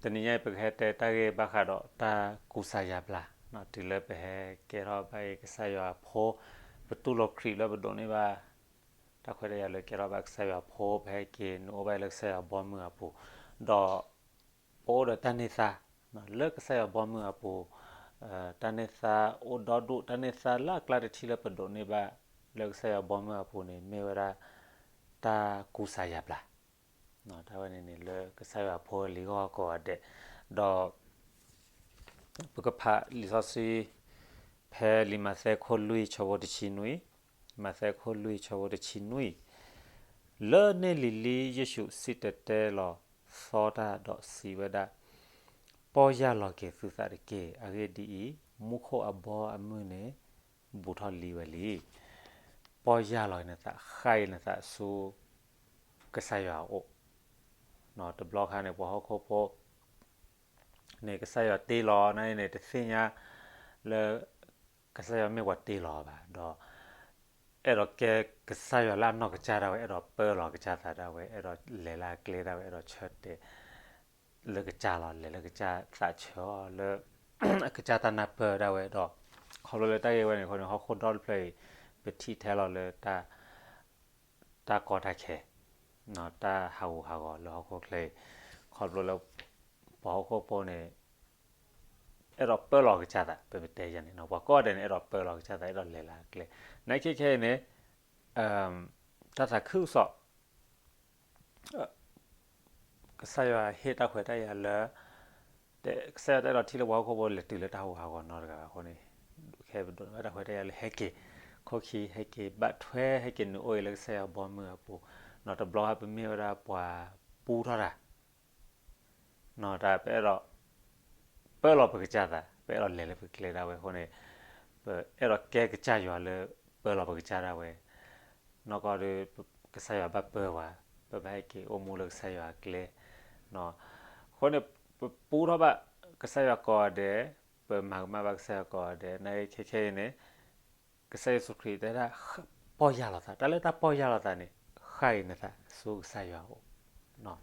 တနံၤညါအံၤ ပကဟဲတဲတၢ်ဂ့ၢ်ဘၣ်ဃးဒီးတၢ်ကူစါယါဘျါ, တုၤလၢပဟဲကဲထီၣ်ဘၣ်အံၤကစၢ်ယွၤအဖိ, ပတူၢ်လိာ်ခရံာ်လၢပဒိးန့ၢ်ဘၣ် တၢ်ခွဲးတၢ်ယာ်လၢကဲထီၣ်ဘၣ်ကစၢ်ယွၤအဖိ ပဟဲက့ၤနုာ်အိၣ်ဘၣ်လၢကစၢ်ယွၤဘီမုၢ်အပူၤ, ဒီး ပအိၣ်ဒီးတၢ်န့ၢ်သါ လၢကစၢ်ယွၤဘီမုၢ်အပူၤ, တၢ်န့ၢ်သါအိၣ်ဒီဒူၣ် တၢ်န့ၢ်သါလၢအကျါတထံၣ်လၢပဒိးန့ၢ်ဘၣ် လၢကစၢ်ယွၤဘီမုၢ်အပူၤန့ၣ် မ့ၢ်ဝဲဒၣ် တၢ်ကူစါယါဘျါ, တၢ်ဝဲန့ၣ်န့ၣ် လၢကစၢ်ယွၤအဖိအလံၤဂီၢ်ကိးဂၤဒဲး, ဒီး ပကဖးလံာ်စီဆှံ ဖဲလံာ်မးသဲခိၣ်လွံၢ်ဆၢဖိတဆံနွံ, မးသဲခိၣ်လွံၢ်ဆၢဖိတဆံနွံ, လၢန့ၣ်လံၤလံ ယ့ၣ်ၡူးစံၣ်တဲၤတဲလီၤသီတၢ်ဒီးစံးဝဲဒၣ်, ပီၢ်ယၢ်လီၤက့ၤသုသးတက့ၢ်. အဂ့ၢ်ဒ်အံၤ, မူခိၣ်အဘီအမုၢ်န့ၣ် ဘူးထီၣ်လံဝဲလံ. ပီၢ်ယၢ်လီၤနသး, ဃၣ်အံၤနသးဆူ ကစၢ်ယွၤအအိၣ်, တဘျီခါန့ၣ် ပှၤဟီၣ်ခိၣ်ဖိ န့ၣ် ကစၢ်ယွၤတ့လီၤန့ၣ် တသ့ၣ်ညါ လၢ ကစၢ်ယွၤမ့ၢ်ပှၤတ့လီၤဘၣ်, ဒီး အဲၣ်ဒိးကဲကစၢ်ယွၤလၢအနီၢ်ကစၢ်ဒၣ်ဝဲ, အဲၣ်ဒိးပၢလီၤကစၢ်သးဒၣ်ဝဲ, အဲၣ်ဒိးလဲၤလၢအကျဲဒၣ်ဝဲ, အဲၣ်ဒိးဆၢတဲာ် လၢကစၢ်လီၤ, လဲၤလၢကစၢ်သးဆၢအီၤလၢ အကစၢ်တၢ်နၢ်ပၢၢ်ဒၣ်ဝဲဒီး ခီဖျိလၢတၢ်ဂ့ၢ်ဝဲန့ၣ်အဃိန့ၣ် ဟီၣ်ခိၣ်ဒီတဖျၢၣ်အံၤ ပထံၣ်ထဲလီၤလၢ တၢ်ကီတၢ်ခဲ, တၢ်ဟးဂူာ်ဟးဂီၤလၢဟီၣ်ခိၣ်ချၢအံၤ, ခီဖျိလၢ ပှၤဟီၣ်ခိၣ်ဖိန့ၣ် အဲၣ်ဒိးပၢလီၤကစၢ်သး, ပမ့ၢ်တဲယၤန့ၣ် ပှၤကိးဂၤဒဲးန့ၣ် အဲၣ်ဒိးပၢလီၤကစၢ်သး, အဲၣ်ဒိးလဲၤလၢအကျဲ, နာ်က့ခဲအံၤန့ၣ် တၢ်သးခုကစီၣ် ကစၢ်ယွၤဟ့ၣ်တၢ်ခွဲးတၢ်ယာ်လၢ ကစၢ်ယွၤတအဲၣ်ဒိးထံၣ်လၢပှၤဟီၣ်ခိၣ်ဖိလဲၤတုၤလၢတၢ်ဟးဂူာ်ဟးဂီၤနီတဂၤဘၣ်အဃိန့ၣ်, ခဲပဒိးန့ၢ်ဘၣ်တၢ်ခွဲးတၢ်ယာ်လၢဟဲက့ၤ ခိၣ်ခံ ဟဲက့ၤဘၣ်ထွဲ ဟဲက့ၤနုာ်အိၣ်အံၤလၢကစၢ်ယွၤဘီမုၢ်အပူၤ, နီၢ်တဘျီဟဲပမ့ၢ်ဝဲဒၣ်ပှၤပူထီၣ်တၢ် နီၢ်တၢ်ပအဲၣ်ဒိး ပၢလီၤပကစၢ်သး, ပအဲၣ်ဒိးလဲၤလၢပကျဲဒၣ်ဝဲအဃိန့ၣ်, ပအဲၣ်ဒိးကဲကစၢ်ယွၤလၢ ပၢလီၤပကစၢ်ဒၣ်ဝဲ, နီၢ်ကီၢ်ဒီး ကစၢ်ယွၤဘၣ်ပၢပှၤ, ပဘၣ်ဟဲက့ၤအိၣ်မူလၢကစၢ်ယွၤအကျဲ, အဃိန့ၣ် ပပူထီၣ်ဘၣ်ကစၢ်ယွၤကိးဂၤဒဲး, ပမၤကမၣ်ဘၣ်ကစၢ်ယွၤကိးဂၤဒဲး, နာ်က့ခဲခဲအံၤန့ၣ် ကစၢ်ယ့ၣ်ၡူးခရံာ်တဲဒၣ် ပီၢ်ယၢ်လီၤသး, တၢ်လၢတၢ်ပီၢ်ယၢ်လီၤသးန့ၣ် ဃၣ်အံၤနသးဆူကစၢ်ယွၤအအိၣ်,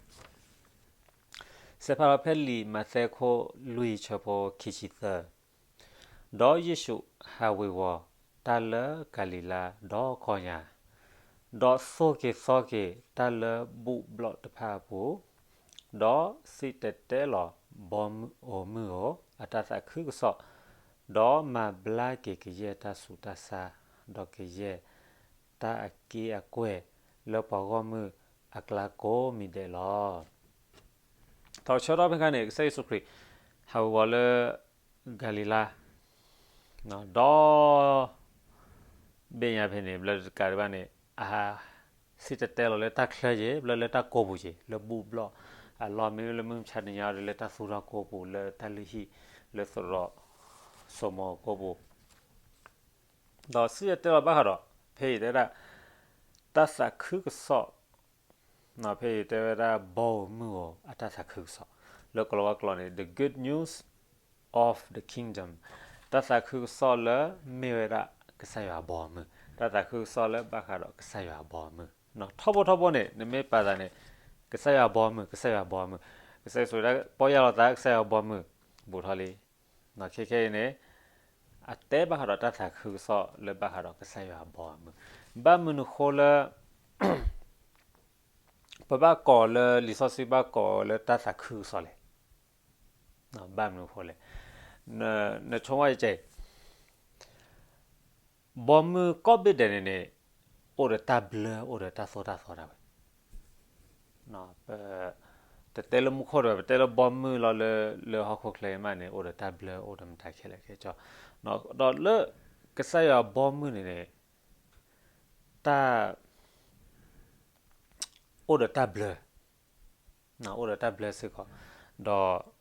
စဲးဖးလီၤဖဲလံာ်မးသဲခိၣ်လွံၢ်ဆၢဖိခံဆံသၢ, ဒီးယ့ၣ်ၡူးဟးဝ့ၤဝီၤတၢ်လၢကၤလံၤလါဒီကီၢ်ညါ, ဒီးသိၣ်က့ၤသီက့ၤတၢ်လၢဘူၣ်ဘျီၣ်တဖၣ်အပူၤ, ဒီးစံၣ်တဲၤတဲလီၤဘီမုၢ်ဧိၤမုၢ်ဧိၤအတၢ်သးခုကစီၣ်, ဒီးမၤဘျါက့ၤကယဲၢ်တၢ်ဆူးတၢ်ဆါ, ဒီးကယဲၢ်တၢ်အက့အကွဲၢ်လၢပှၤဂီၢ်မုၢ်အကျါကိးမံၤဒဲးလီၤ. ထီၣ်ဆၢထီၣ်ဖဲခါန့ၣ် ကစၢ်ယ့ၣ်ၡူးခရံာ် ဟးဝ့ၤဝီၤလၢ ကၤလံၤလါ ဒီး ဘ့ၣ်ညါဖဲန့ၣ် ဘျၢတကးဒံးဘၣ်န့ၣ် အ စံၣ်တဲၤတဲလီၤလၢတၢ်ချၢယ့ၤ ဘျၢလၢတၢ်ကိးပူၤယ့ၤ လၢဘူၣ်ဘျီၣ်အလီၢ် မ့ၢ်လၢမုၢ်မဆါတနံၤညါဒီး လၢတၢ်သူၣ်ထီၣ်ကိးပူၤ လၢတၢ်လုၢ်ဟံၣ် လၢသရိာ်စိမိၤကိးပူၤ ဒီးစံၣ်တဲၤတဲလီၤဘၣ်ဃးဒီး ဖဲအံၤတဲဝဲဒၣ် တၢ်သးခုကစီၣ် ဖဲအံၤတဲဝဲဒၣ် ဘီဧိၤမုၢ်ဧိၤ အတၢ်သးခုကစီၣ် လၢကလီၤဝါကျိာ်န့ၣ် the good news of the kingdom တၢ်သးခုကစီၣ်လၢမ့ၢ်ဝဲဒၣ်ကစၢ်ယွၤအဘီအမုၢ် တၢ်သးခုကစီၣ်လၢဘၣ်ဃးဒီးကစၢ်ယွၤအဘီအမုၢ် ထီဘိထီဘိန့ၣ် နမ့ၢ်ပာ်သးန့ၣ် ကစၢ်ယွၤအဘီအမုၢ် ကစၢ်ယွၤအဘီအမုၢ် ကစၢ်ယ့ၣ်ၡူး ပီၢ်ယၢ်လီၤသး ကစၢ်ယွၤအဘီအမုၢ် ဘူးထီၣ်လံ ခဲခဲအံၤန့ၣ် အတဲဘၣ်ဃးဒီးတၢ်သးခုကစီၣ်လၢဘၣ်ဃးဒီးကစၢ်ယွၤအဘီအမုၢ် ဘၣ်မနုၤဃိလၢ ပဘၣ်ကိးလၢ လံာ်စီဆှံဘၣ်ကိးလၢတၢ်သးခုကစီၣ်လဲၣ်. ဘၣ်မနုၤဃိလဲၣ်. နဆိကမိၣ်အံၤ ဘီမုၢ်ကိးဘ့ၣ်ဒဲးန့ၣ်န့ၣ် အိၣ်ဒီးတၢ်ဘျၢ အိၣ်ဒီးတၢ်သိၣ်တၢ်သီဒၣ်ဝဲ ပ တတဲလၢမူခိၣ်ဒီး ပတဲလၢဘီမုၢ်လီၤလၢ လၢဟီၣ်ခိၣ်ချၢအံၤမးန့ၣ် အိၣ်ဒီးတၢ်ဘျၢ အိၣ်ဒီးမတၤခဲလၢာ်ခဲဆ့ ဒီးလၢ ကစၢ်ယွၤဘီမုၢ်န့ၣ်န့ၣ် တၢ် အိၣ်ဒီးတၢ်ဘျၢ အိၣ်ဒီးတၢ်ဘျၢစ့ၢ်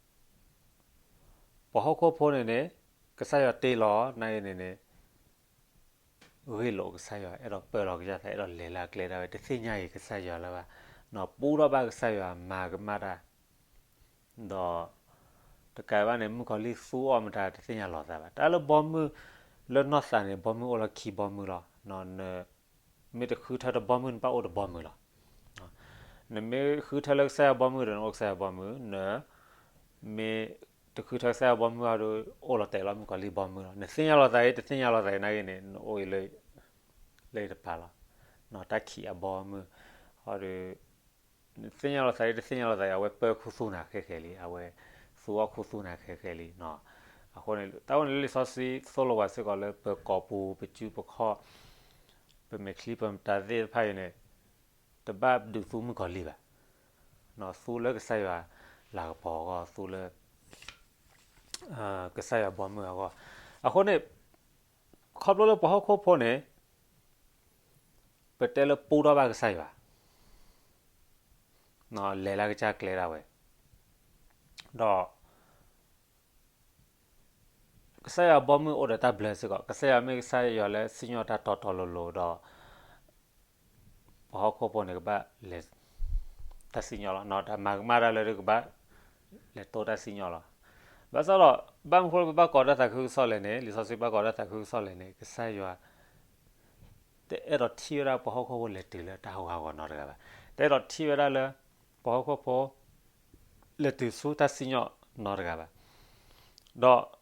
ကီး ဒီး ပှၤဟီၣ်ခိၣ်ဖိန့ၣ်န့ၣ် ကစၢ်ယွၤတ့လီၤ နာ်အံၤန့ၣ်န့ၣ် ဂ့ၢ်လိာ်ကစၢ်ယွၤ အဲၣ်ဒိးပၢလီၤကစၢ်သး အဲၣ်ဒိးလဲၤလၢအကျဲဒၣ်ဝဲ တသ့ၣ်ညါအံၤကစၢ်ယွၤလၢၤဘၣ် ပူထီၣ်ဘၣ်ကစၢ်ယွၤမၤကမၣ်တၢ် ဒီး တကးဘၣ်န့ၣ် မုၣ်ကီၤလံၢ်သူအီၤမတၤတသ့ၣ်ညါလီၤသးဘၣ် တၢ်လၢဘီမုၢ် လၢနီၢ်သးန့ၣ် ဘီမုၢ်အိၣ်လီၤခံဘီမုၢ်လီၤ န မ့ၢ်တဃုထၢတဘီမုၢ် နဘၣ်အိၣ်တဘီမုၢ်လီၤ နမ့ၢ်ဃုထၢလၢကစၢ်ယွၤဘီမုၢ်ဒီး နအိၣ်ကစၢ်ယွၤဘီမုၢ် န မ့ၢ်တဃုထၢကစၢ်ယွၤဘီမုၢ်အီၤဒီး အိၣ်လီၤတဲာ်လီၤမုၣ်ကီၤလံၢ်ဘီမုၢ်လီၤ. နသ့ၣ်ညါလီၤသးအံၤ တသ့ၣ်ညါလီၤသးအံၤနာ်က့န့ၣ် နအိၣ်အံၤလၢ လၢယတပၤလီၤ. တၢ်ခံးအဘီမုၢ် အီၤဒီး နသ့ၣ်ညါလီၤသးအံၤ တသ့ၣ်ညါလီၤသးအံၤ အဝဲပၢခူသူၣ်နၤဃဲးဃဲးလံ, အဝဲသူအီၣ်ခူသူၣ်နၤဃဲးဃဲးလံ. အဃိန့ၣ် တၢ်ဝဲန့ၣ်လၢလံာ်စီဆှံ သိၣ်လိဝဲစ့ၢ်ကီးလၢပကိာ်ပူၤ ပစုပခီၣ် ပမဲာ်ချံပမတၤသ့ၣ်တဖၣ်အံၤန့ၣ် တဘၣ်ဒုးသူမုၣ်ကီၤလံၢ်ဘၣ်. သူလၢကစၢ်ယွၤလၤကပီၤအဂီၢ်, သူလၢ ကစၢ်ယွၤဘီမုၢ်အဂီၢ်. အဃိန့ၣ် ခီဖျိလၢပှၤဟီၣ်ခိၣ်ဖိန့ၣ် ပတဲလၢပူထီၣ်ဘၣ်ကစၢ်ယွၤ, လဲၤလၢကစၢ်ကျဲဒၣ်ဝဲ, ဒီး ကစၢ်ယွၤဘီမုၢ်အိၣ်ဒီးတၢ်ဘျၢစ့ၢ်ကီး, ကစၢ်ယွၤမ့ၢ်ကစၢ်ယွၤလၢစံၣ်ညီၣ်တၢ်တီတီလိၤလိၤဒီး ပှၤဟီၣ်ခိၣ်ဖိန့ၣ် ကဘၣ်လဲၤ တၢ်စံၣ်ညီၣ်လီၤ. တၢ်မၤကမၣ်တၢ်လၢဒုးကဘၣ် လဲၤတိၢ်တၢ်စံၣ်ညီၣ်လီၤ. ဘၣ်ဆၣ်ဒီး ဘၣ်မနုၤဃိလၢပဘၣ်ကိးတၢ်သးခုကစီၣ်လဲၣ်န့ၣ်, လံာ်စီဆှံဘၣ်ကိးတၢ်သးခုကစီၣ်လဲၣ်န့ၣ်, ကစၢ်ယွၤ တအဲၣ်ဒိးထံၣ်ဝဲဒၣ်ပှၤဟီၣ်ခိၣ်ဖိလဲၤတုၤလၢတၢ်ဟးဂီၤနီတဂၤဘၣ်. တအဲၣ်ဒိးထံၣ်ဝဲဒၣ်လၢ ပှၤဟီၣ်ခိၣ်ဖိ လဲၤတုၤဆူတၢ်စံၣ်ညီၣ်နီတဂၤဘၣ်. ဒီး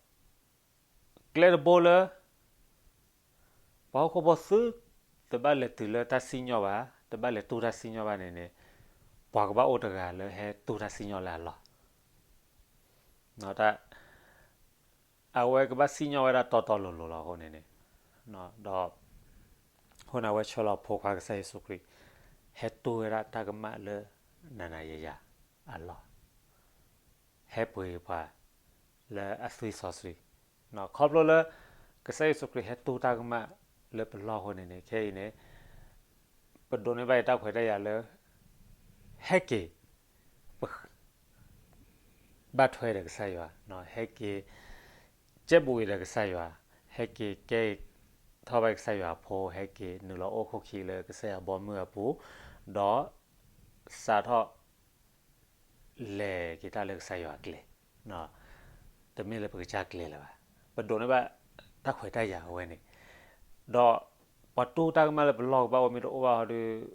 ကျဲတဘိလၢ ပှၤဟီၣ်ခိၣ်ဖိသု တဘၣ်လဲၤတုၤလၢတၢ်စံၣ်ညီၣ်ဘၣ်, တဘၣ်လဲၤတိၢ်တၢ်စံၣ်ညီၣ်ဘၣ်န့ၣ်န့ၣ်, ပှၤကဘၣ်အိၣ်တဂၤလၢဟဲတိၢ်တၢ်စံၣ်ညီၣ်လၢအလီၢ်. အဝဲကဘၣ်စံၣ်ညီၣ်ဝဲဒၣ်တီတီလိၤလိၤလီၤအဃိန့ၣ်န့ၣ်, ဒီး အဃိန့ၣ် အဝဲဆှၢလီၤဖိခွါကစၢ်ယ့ၣ်ၡူးခရံာ် ဟဲတိၢ်ဝဲဒၣ်တၢ်ကမၣ်လၢနၤနၤယၤယၤအလီၢ်, ဟဲပှ့ၤပှၤလၢအသွံၣ်စီဆှံ, ခီဖျိလၢ ကစၢ်ယ့ၣ်ၡူးခရံာ်ဟဲတိၢ်တၢ်ကမၣ်လၢပလီၢ်အဃိန့ၣ်န့ၣ် ခဲအံၤန့ၣ် ပဒိးန့ၢ်ဘၣ်အံၤတၢ်ခွဲးတၢ်ယာ်လၢ ဟဲက့ၤ ပ ဘၣ်ထွဲဒီးကစၢ်ယွၤ, ဟဲက့ၤ ကဲဘူးအံၤဒီးကစၢ်ယွၤ, ဟဲက့ၤကဲထီၣ်ဘၣ်ကစၢ်ယွၤအဖိ, ဟဲက့ၤနုာ်လီၤအိၣ်ခိၣ်ခံလၢကစၢ်ယွၤဘီမုၢ်အပူၤ, ဒီး စးထီၣ် လဲၤက့ၤတၢ်လၢကစၢ်ယွၤအကျဲ, တမ့ၢ်လၢပကစၢ်ကျဲလၢၤဘၣ်. ပဒိးန့ၢ်ဘၣ်တၢ်ခွဲးတၢ်ယာ်အဝဲန့ၣ်, ဒီးပှၤတိၢ်တၢ်ကမၣ်လၢပလီၢ်ကဘၣ်အိၣ်မ့ၢ်တအိၣ်ဘၣ်ဟီဒီး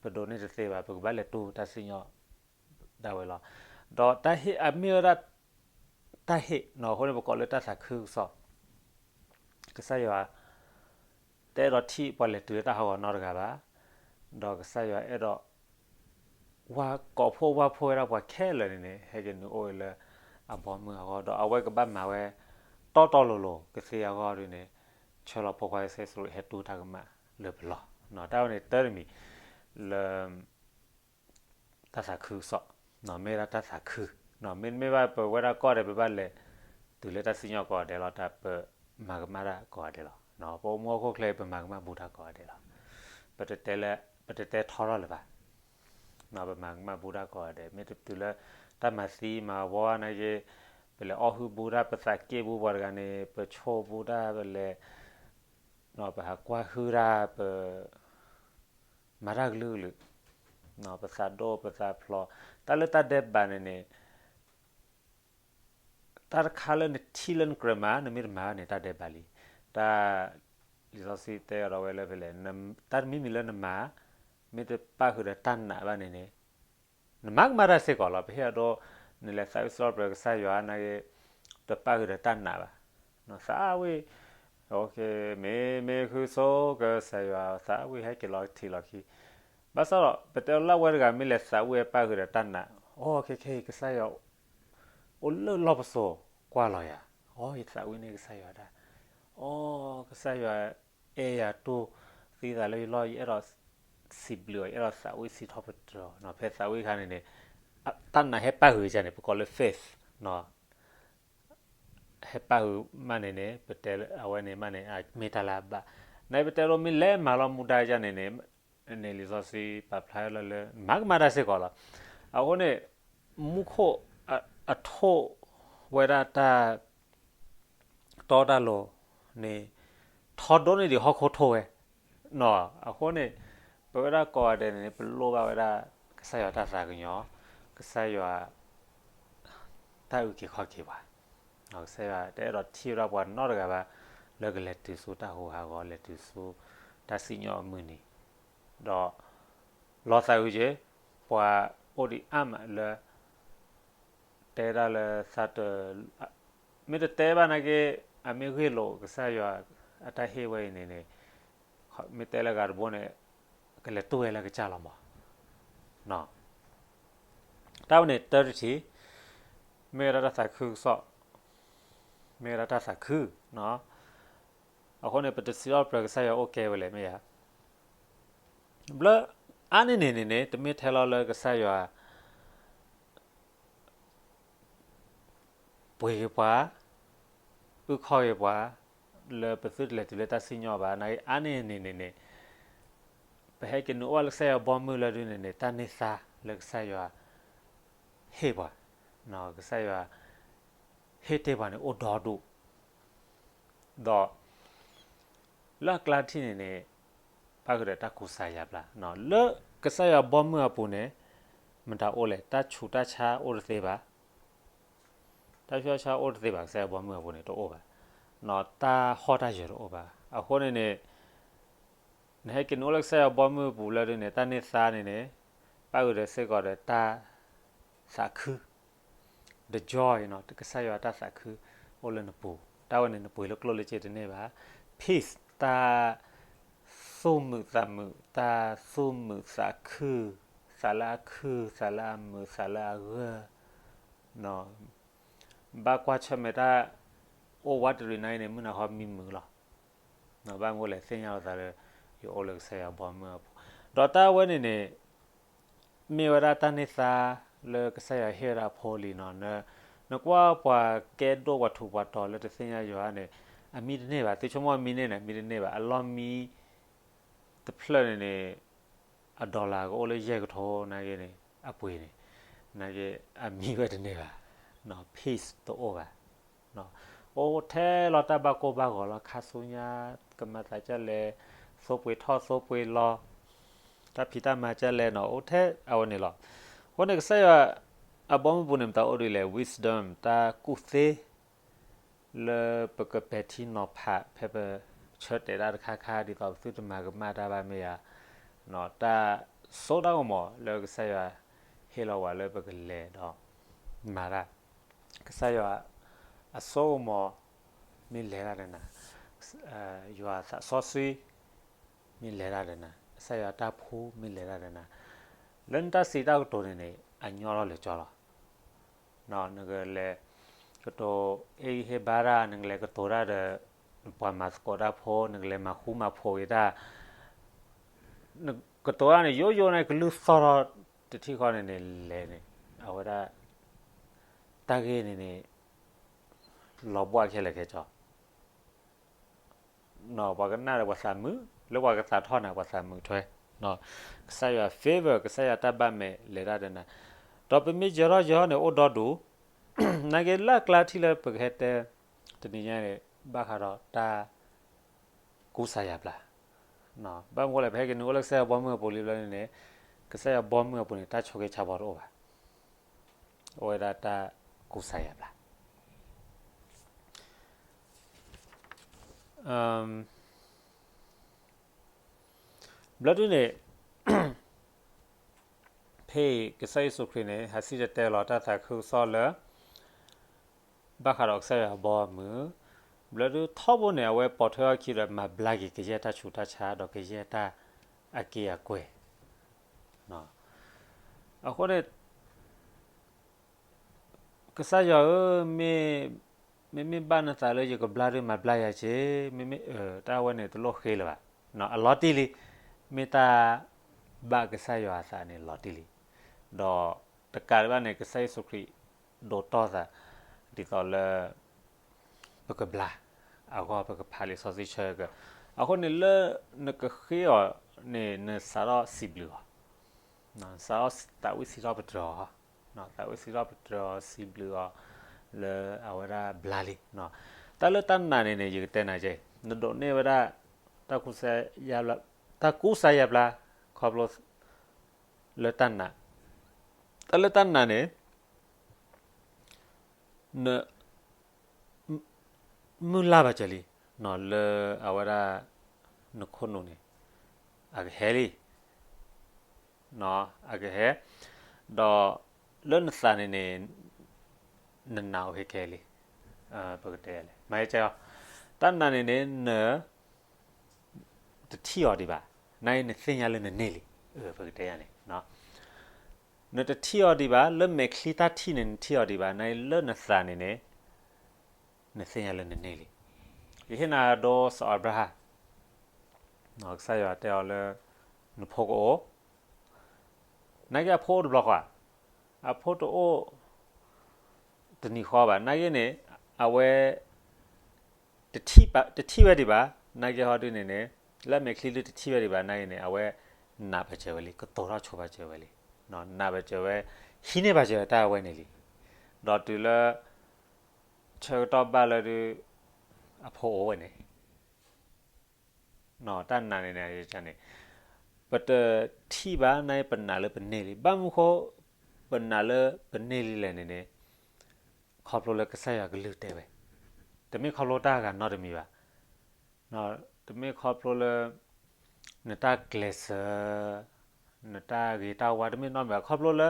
ပဒိးန့ၢ်တသ့ဘၣ်, ပကဘၣ်လဲၤတိၢ်တၢ်စံၣ်ညီၣ်ဒၣ်ဝဲလီၤ. ဒီးတၢ်ဟ့ၣ်အမ့ၢ်ဝဲဒၣ် တၢ်ဟ့ၣ်နီၤ အဃိန့ၣ် ပကိးလၢတၢ်သးခုကစီၣ်, ကစၢ်ယွၤ တအဲၣ်ဒိးထံၣ်ပှၤလဲၤတုၤလၢတၢ်ဟးဂီၤနီတဂၤဘၣ်, ဒီးကစၢ်ယွၤအဲၣ်ဒိး ဝါကိးဖှိၣ်ဝါဖှိၣ်ဝဲဒၣ်ပှၤခဲလၢာ်န့ၣ်န့ၣ် ဟဲက့ၤနုာ်အိၣ်ဝဲလၢအဘီမုၢ်အဂီၢ်, ဒီးအဝဲကဘၣ်မၤဝဲ တီတီလိၤလိၤ ကသ့အဂီၢ်ဒ်န့ၣ် ဆှၢလီၤဖိခွါကစၢ်ယ့ၣ်ၡူးခရံာ်ဟဲတိၢ်တၢ်ကမၣ်လၢပလီၢ်, တၢ်ဝဲန့ၣ်တၢ်တမံၤ လၢ တၢ်သးခုကစီၣ်, မ့ၢ်ဝဲဒၣ်တၢ်သးခု, မ့တမ့ၢ်ဘၣ်ပဝဲဒၣ်ကိးဂၤဒဲး ပဘၣ်လဲၤတုၤလၢတၢ်စံၣ်ညီၣ်ကိးဂၤဒဲးလီၤ, တၢ်ပမၤကမၣ်တၢ်ကိးဂၤဒဲးလီၤ, ပအိၣ်မူဟီၣ်ခိၣ်ချၢ ပမၤကမၣ်ဘူးတၢ်ကိးဂၤဒဲးလီၤ, ပတတဲလၢ ပတတဲထီထီၣ်လၢၤဘၣ်, ပမၤကမၣ်ဘူးတၢ်ကိးဂၤဒဲး, မ့ၢ်တတုၤလၢ တၢ်မၤသံမၤဝီနာ်က့, ပလဲၤအီၣ်ဟုၣ်ဘူးတၢ် ပသးက့ၣ်ဘူးပှၤတဂၤန့ၣ် ပဆိၣ်ဘူးတၢ် ပလဲၤ ပဟးကွၢ်ဟုၣ်တၢ် ပ မၤတၢ်ကလုာ်ကလုာ်, ပသးဒိၣ်ပသးဖျိး, တၢ်လၢတၢ်ဒဲးဘးန့ၣ်န့ၣ် တၢ်တခါလၢနထံၣ်လၢနကြၢးမၤ နမ့ၢ်တမၤဘၣ်န့ၣ် တၢ်ဒဲးဘးလံ. တၢ် လံာ်စီဆှံတဲအီၤဒီးဝဲလၢဖဲလဲၣ်, တၢ်တမံၤမံၤလၢနမၤ မ့ၢ်တပၣ်ဃုာ်ဒီးတၢ်နာ်ဘၣ်န့ၣ်န့ၣ် နမၤကမၣ်တၢ်စ့ၢ်ကီးလီၤ. ပဟ့ၣ်အဒိ နလဲၤသးဝံၣ်စံးထီၣ်ပတြၢၤကစၢ်ယွၤနာ်က့ တပၣ်ဃုာ်ဒီးတၢ်နာ်ဘၣ်. သးဝံၣ် မ့ၢ်မ့ၢ်ဃုဆိကစၢ်ယွၤ သးဝံၣ်ဟဲက့ၤလီၤထံးလီၤခံ, ဘၣ်ဆၣ်ဒီး ပတဲလၢအဝဲတဂၤမ့ၢ်လဲၤသးဝံၣ်ပၣ်ဃုာ်ဒီးတၢ်နာ်, အိ ခဲခဲအံၤ ကစၢ်ယွၤ အိၣ်လၢလီၢ်ပစိာ်ကွၢ်လီၤယၤ, အိ ယသးဝံၣ်န့ၢ်ကစၢ်ယွၤတၢ်, အိ ကစၢ်ယွၤ အဲၣ်ယၤတူၢ်သံသးလၢယလီၢ် ယအဲၣ်ဒိးစံးဘျုးအီၤ ယအဲၣ်ဒိးသးဝံၣ်စံးထီၣ်ပတြၢၤ, ဖဲသးဝံၣ်အခါန့ၣ်န့ၣ် တၢ်နာ်ဟဲပၣ်ဃုာ်ယၤန့ၣ် ပကိးလၢ faith ဟဲပၣ်ဃုာ်မးန့ၣ်န့ၣ် ပတဲအဝဲန့ၣ်မးန့ၣ် မ့ၢ်တၢ်လၢအဘၣ်, နပတဲဒိ မ့ၢ်လဲၤမၤလီၤမူဒါယၤန့ၣ်န့ၣ် န့ၣ်လံာ်စီဆှံပာ်ဖျါလၢလၢ မၤကမၣ်တၢ်စ့ၢ်ကီးလီၤ. အဃိန့ၣ် မူခိၣ်အထိၣ်ဝဲဒၣ်တၢ် တီတၢ်လိၤန့ၣ် ထီဒိၣ်န့ၢ်ဒံးဟီၣ်ခိၣ်ထိၣ်ဝဲ, အဃိန့ၣ် ပဝဲဒၣ်ကိးဂၤဒဲးန့ၣ် ပလိၣ်ဘၣ်ဝဲဒၣ် ကစၢ်ယွၤတၢ်သးကညီၤ, ကစၢ်ယွၤ တၢ်အုၣ်က့ၤခီၣ်က့ၤပှၤ, ကစၢ်ယွၤတအဲၣ်ဒိးထံၣ်ဝဲဒၣ်ပှၤနီတဂၤဘၣ် လၢကလဲၤတုၤဆူတၢ်ဟူးဟးဂီၤ လဲၤတုၤဆူတၢ်စံၣ်ညီၣ်အမုၢ်နံၤ, ဒီး လီၤသးအုးက့ၤ ပှၤအိၣ်ဒံးအါမးလၢ တ တဲဒၣ်လၢသးတ, မ့ၢ်တတဲဘၣ်နာ်က့, အမ့ၢ်ဂ့ၢ်လိာ်ကစၢ်ယွၤအတၢ်ဟ့ၣ်ဝဲအံၤန့ၣ်န့ၣ်, မ့ၢ်တဲလၢဂၤတဘိန့ၣ်, ကလဲၤတူၢ်ဝဲလၢကစၢ်လီၤမး. တၢ်ဝဲန့ၣ်တၢ်တထံၣ်, မ့ၢ်ဝဲဒၣ်တၢ်သးခုကစီၣ်, မ့ၢ်ဝဲဒၣ်တၢ်သးခု, အဃိန့ၣ် ပတစံးထီၣ်ပတြၢၤကစၢ်ယွၤအိၣ်ကဲဝဲလဲၣ်မ့ၢ်ဧါ. ဘျီအါန့ၢ်န့ၣ်န့ၣ်န့ၣ် တမ့ၢ်ထဲလီၤလၢကစၢ်ယွၤ ပှ့ၤက့ၤပှၤ, အုၣ်ခီၣ်က့ၤပှၤ, လၢပသုတလဲၤတုၤလၢတၢ်စံၣ်ညီၣ်ဘၣ်. နာ်က့အါန့ၢ်န့ၣ်န့ၣ်န့ၣ်, ပဟဲက့ၤနုာ်အိၣ်လၢကစၢ်ယွၤဘီမုၢ်လၢဒုန့ၣ်န့ၣ် တၢ်န့ၢ်သါလၢကစၢ်ယွၤဟ့ၣ်ပှၤ, ကစၢ်ယွၤဟ့ၣ်တ့ၢ်ပှၤန့ၣ်အိၣ်ဒီဒူၣ် ဒီး လၢအကျါတထံၣ်န့ၣ်န့ၣ်, ဘၣ်ဃုာ်ဒီးတၢ်ကူစါယါဘျါ, လၢကစၢ်ယွၤဘီမုၢ်အပူၤန့ၣ်, မတၤအိၣ်လဲၣ်, တၢ်ဆူးတၢ်ဆါအိၣ်တသ့ဘၣ်, တၢ်ဆူးတၢ်ဆါအိၣ်တသ့ဘၣ်, ကစၢ်ယွၤဘီမုၢ်အပူၤန့ၣ်တအိၣ်ဘၣ်, တၢ်ဟီၣ်တၢ်ယၢၤတအိၣ်ဘၣ်. အဃိန့ၣ်န့ၣ်, နဟဲက့ၤနုာ်အိၣ်လၢကစၢ်ယွၤဘီမုၢ်အပူၤလၢဒုန့ၣ် တၢ်န့ၢ်သါန့ၣ်န့ၣ်, ဘၣ်ဃုာ်ဒီးစ့ၢ်ကီးဒီးတၢ်သးခု the joy, ကစၢ်ယွၤတၢ်သးခုအိၣ်လၢနပူၤ, တၢ်ဝဲန့ၣ် နပှ့ၤလၢကျိၣ်လၢစ့တန့ၢ်ဘၣ်, peace, တၢ်သူၣ်မုာ်သးမုာ်, တၢ်သူၣ်မုာ်သးခု, သးလၢအခုၣ်, သးလၢအမုာ်, သးလၢအဂၢၢ်, ဘၣ်ကွၢ်ဆၢၣ်မဲာ်တၢ်အိၣ်ဝးတရံးနာ်က့န့ၣ် မုၢ်နၤခီမံမုာ်လီၤ. ဘၣ်မနုၤလဲၣ် သ့ၣ်ညါလီၤသးလၢ ယအိၣ်လၢကစၢ်ယွၤဘီမုၢ်အပူၤ, ဒီးတၢ်ဝဲန့ၣ်န့ၣ် မ့ၢ်ဝဲဒၣ်တၢ်န့ၢ်သါလၢကစၢ်ယွၤဟ့ၣ်ဝဲဒၣ်အဖိလံနီၤ. နကွၢ်ပှၤကဲဒိၣ်ပှၤထူးပှၤတီၤလၢတသ့ၣ်ညါယွၤန့ၣ် အမံတန့ၢ်ဘၣ်, သုဆိကမိၣ်အမံန့ၢ်န့ၣ် အမံတန့ၢ်ဘၣ်, အလီၢ်မံတဖျၢၣ်န့ၣ်န့ၣ် အ dollar ကအိၣ်လၢယဲၢ်ကထိနာ်က့န့ၣ် အပှ့ၤန့ၣ်, နာ်က့ အမံဝဲတန့ၢ်ဘၣ်, peace တအိၣ်ဘၣ်. အိၣ်ထဲလီၤတၢ်ဘၣ်ကိၢ်ဘၣ်ဂီၤလီၤ, ခါဆူညါ ကမၤသးဒ်လဲၣ်, သိပှ့ၤထီၣ်သိပှ့ၤလီၤ, တၢ်ဖံးတၢ်မၤဒ်လဲၣ်နီၤ, အိၣ်ထဲအဝဲန့ၣ်လီၤ. အဃိန့ၣ် ကစၢ်ယွၤအဘီမုၢ်ပူၤန့ၣ် မတၤအိၣ်ဒ်လဲၣ်, wisdom, တၢ်ကူၣ်သ့ လၢပကပဲာ်ထံနီၤဖး ဖဲပဆၢတဲာ်တၢ်တခါခါ ဒ်သိးပသုတမၤကမၣ်တၢ်ဘၣ်မ့ၢ်ဧါ, တၢ်စိတၢ်ကမီၤလၢကစၢ်ယွၤဟ့ၣ်လီၤဝဲလၢပကလဲၤဒီးမၤတၢ်, ကစၢ်ယွၤအစိကမီၤမ့ၢ်လဲၤတၢ်ဒီးနၤ, ယွၤသးစီဆှံ မ့ၢ်လဲၤတၢ်ဒီးနၤ, ကစၢ်ယွၤတၢ်ဖှူမ့ၢ်လဲၤတၢ်ဒီးနၤ, လၢနတၢ်စံးတၢ်ကတိၤန့ၣ်န့ၣ် အညီလီၤလၢာ်ကၠီလီၤ. နကလဲၤကတိၤဟ့ၣ်ဂံၢ်ဟ့ၣ်ဘါတၢ်, နကလဲၤကတိၤတၢ်ဒီး နပှၤမၤသကိးတၢ်ဖိ, နကလဲၤမၤဃူမၤဖိးက့ၤတၢ်, နကတိၤတၢ်န့ၣ် ယိယိန့ၣ် ကလုၢ်သီၣ်ထီၣ်တထံၣ်ဃီန့ၣ်န့ၣ် လဲၤန့ၣ် အဝဲဒၣ် တၢ်ဂ့ၢ်န့ၣ်န့ၣ် လီၤဘှါခဲလၢာ်ခဲဆ့ ပှၤကနၣ်ဒီးပှၤသးမုာ်, လၢပှၤကသးထီၣ်န့ၣ် ပှၤသးမုာ်ထွဲ, ကစၢ်ယွၤ favor, ကစၢ်ယွၤတၢ်ဘၣ်မဲာ်လဲၤတၢ်ဒီးနၤ, ဒီးပမ့ၢ်ယၢၤထီၣ်ယၢၤထီၣ်န့ၣ် အိၣ်ဒီဒူၣ်, နာ်က့လၢအကျါတထံၣ်လၢပကဟဲတဲ တနံၤညါန့ၣ် ဘၣ်ဃးဒီးတၢ်ကူစါယါဘျါ, ဘၣ်မနုၤလဲၣ် ပဟဲက့ၤနုာ်အိၣ်လၢကစၢ်ယွၤဘီမုၢ်အပူၤလံဘျီန့ၣ်န့ၣ်, ကစၢ်ယွၤဘီမုၢ်အပူၤန့ၣ် တၢ်ဆိးက့ဆါဘီတအိၣ်ဘၣ်, အိၣ်ဝဲဒၣ်တၢ်ကူစါယါဘျါ. ဘျီဒုန့ၣ် ဖဲအံၤကစၢ်ယ့ၣ်ၡူးခရံာ်န့ၣ် ဟးစံၣ်တဲၤတဲလီၤတၢ်သးခုကစီၣ်လၢ ဘၣ်ဃးဒီးကစၢ်ယွၤအဘီအမုၢ်, ဘျီဒုထီဘိန့ၣ် အဝဲပိာ်ထွဲအီၤခံဒီး မၤဘျါက့ၤကယဲၢ်တၢ်ဆူးတၢ်ဆါ ဒီးကယဲၢ်တၢ်အက့ၢ်အကွဲၢ်, အဃိန့ၣ် ကစၢ်ယွၤဧၢ, မ့မ့ၢ်ဘၣ်နသးလၢယကဘျါဒုးမၤဘျါယၤက့ၤ, မ့မ့ၢ်တၢ်ဝဲန့ၣ်တလိၣ်ဃ့လၢၤဘၣ်, အလီၤတံၢ်လံ, မ့ၢ်တၢ်ဘၣ်ကစၢ်ယွၤအသးန့ၣ်လီၤတံၢ်လံ, ဒီးတကးဒံးဘၣ်န့ၣ် ကစၢ်ယ့ၣ်ၡူးခရံာ်ဒိးတီၢ်သး ဒ်သိးလၢ ပကဘျါအဂီၢ် ပကဖးလံာ်စီဆှံဆၢက, အဃိန့ၣ်လၢနကဃ့အီၤန့ၣ် နစးထီၣ်စံးဘျုးအီၤ, စးထီၣ်သးဝံၣ်စံးထီၣ်ပတြၢၤအီၤ, သးဝံၣ်စံးထီၣ်ပတြၢၤအီၤ စံးဘျုးအီၤ လၢအဝဲဒၣ်ဘျါလံ. တၢ်လၢတၢ်နာ်န့ၣ်န့ၣ် ယကတဲနၤကဲ, နဒိးန့ၢ်ဝဲဒၣ် တၢ်ကူစါယါဘျါ, တၢ်ကူစါယါဘျါ ခီဖျိ လၢတၢ်နာ်, တၢ်လၢတၢ်နာ်န့ၣ် န မုၢ်လၢ်ဘၣ်စၢၤလံ, လၢအဝဲဒၣ် နခိၣ်နူာ်န့ၣ် အကဟဲလံ, အကဟဲ, ဒီးလၢနသးန့ၣ်န့ၣ် နနာ်အီၤခဲခဲလံ, ပကတဲလဲၣ်, မၤဟဲကၢ်အီၤ, တၢ်နာ်န့ၣ်န့ၣ် န တထံၣ်အီၤဒံးဘၣ်, နာ်က့နသ့ၣ်ညါလၢနန့ၢ်လံ, ပကတဲယၤန့ၣ်, နတထံၣ်အီၤဒံးဘၣ်, လၢမဲာ်ချံတၢ်ထံၣ်န့ၣ် နထံၣ်အီၤဒံးဘၣ်, နာ်က့လၢနသးန့ၣ်န့ၣ် နသ့ၣ်ညါလၢနန့ၢ်လံ. ယဟ့ၣ်နၤဒိစီၤအၤဘြၤဟၣ်, ကစၢ်ယွၤတဲအီၤလၢ နဖိကအိၣ်, နာ်က့အဖိအိၣ်တဘျီဃီ, အဖိတအိၣ် တနံၤဃီဘၣ်, နာ်က့န့ၣ် အဝဲ တထံၣ်ဝဲဒံးဘၣ်, နာ်က့ဟီဒုန့ၣ်န့ၣ် လၢအမဲာ်ချံဒုတထံၣ်ဝဲဒံးဘၣ်, နာ်က့န့ၣ် အဝဲနာ်ဘၣ်စၢၤဝဲလံ, ကတိၤထီၣ်ဆိဘၣ်စၢၤဝဲလံ, နာ်ဘၣ်စၢၤဝဲ, ဟံးန့ၢ်ဘၣ်စၢၤတၢ်ဝဲန့ၣ်လံ, ဒီးတုၤလၢ ဆၢကတီၢ်ဘၣ်လၢဒု အဖိအိၣ်ဝဲန့ၣ် တၢ်နာ်န့ၣ်န့ၣ်, ပတထံၣ်ဘၣ် နာ်က့ပနာ်လၢပန့ၢ်လံ, ဘၣ်မနုၤဃိ ပနာ်လၢပန့ၢ်လံလဲၣ်န့ၣ်န့ၣ်, ခီဖျိလၢကစၢ်ယွၤကလုၢ်တဲဝဲ, တမ့ၢ်ခီဖျိတၢ်ဂၤနီတမံၤဘၣ်, တမ့ၢ်ခီဖျိလၢ နတၢ်ကျဲးစၢး, နတၢ်ဂ့ၤတၢ်ဝါ တမ့ၢ်နီတမံၤဘၣ်, ခီဖျိလၢ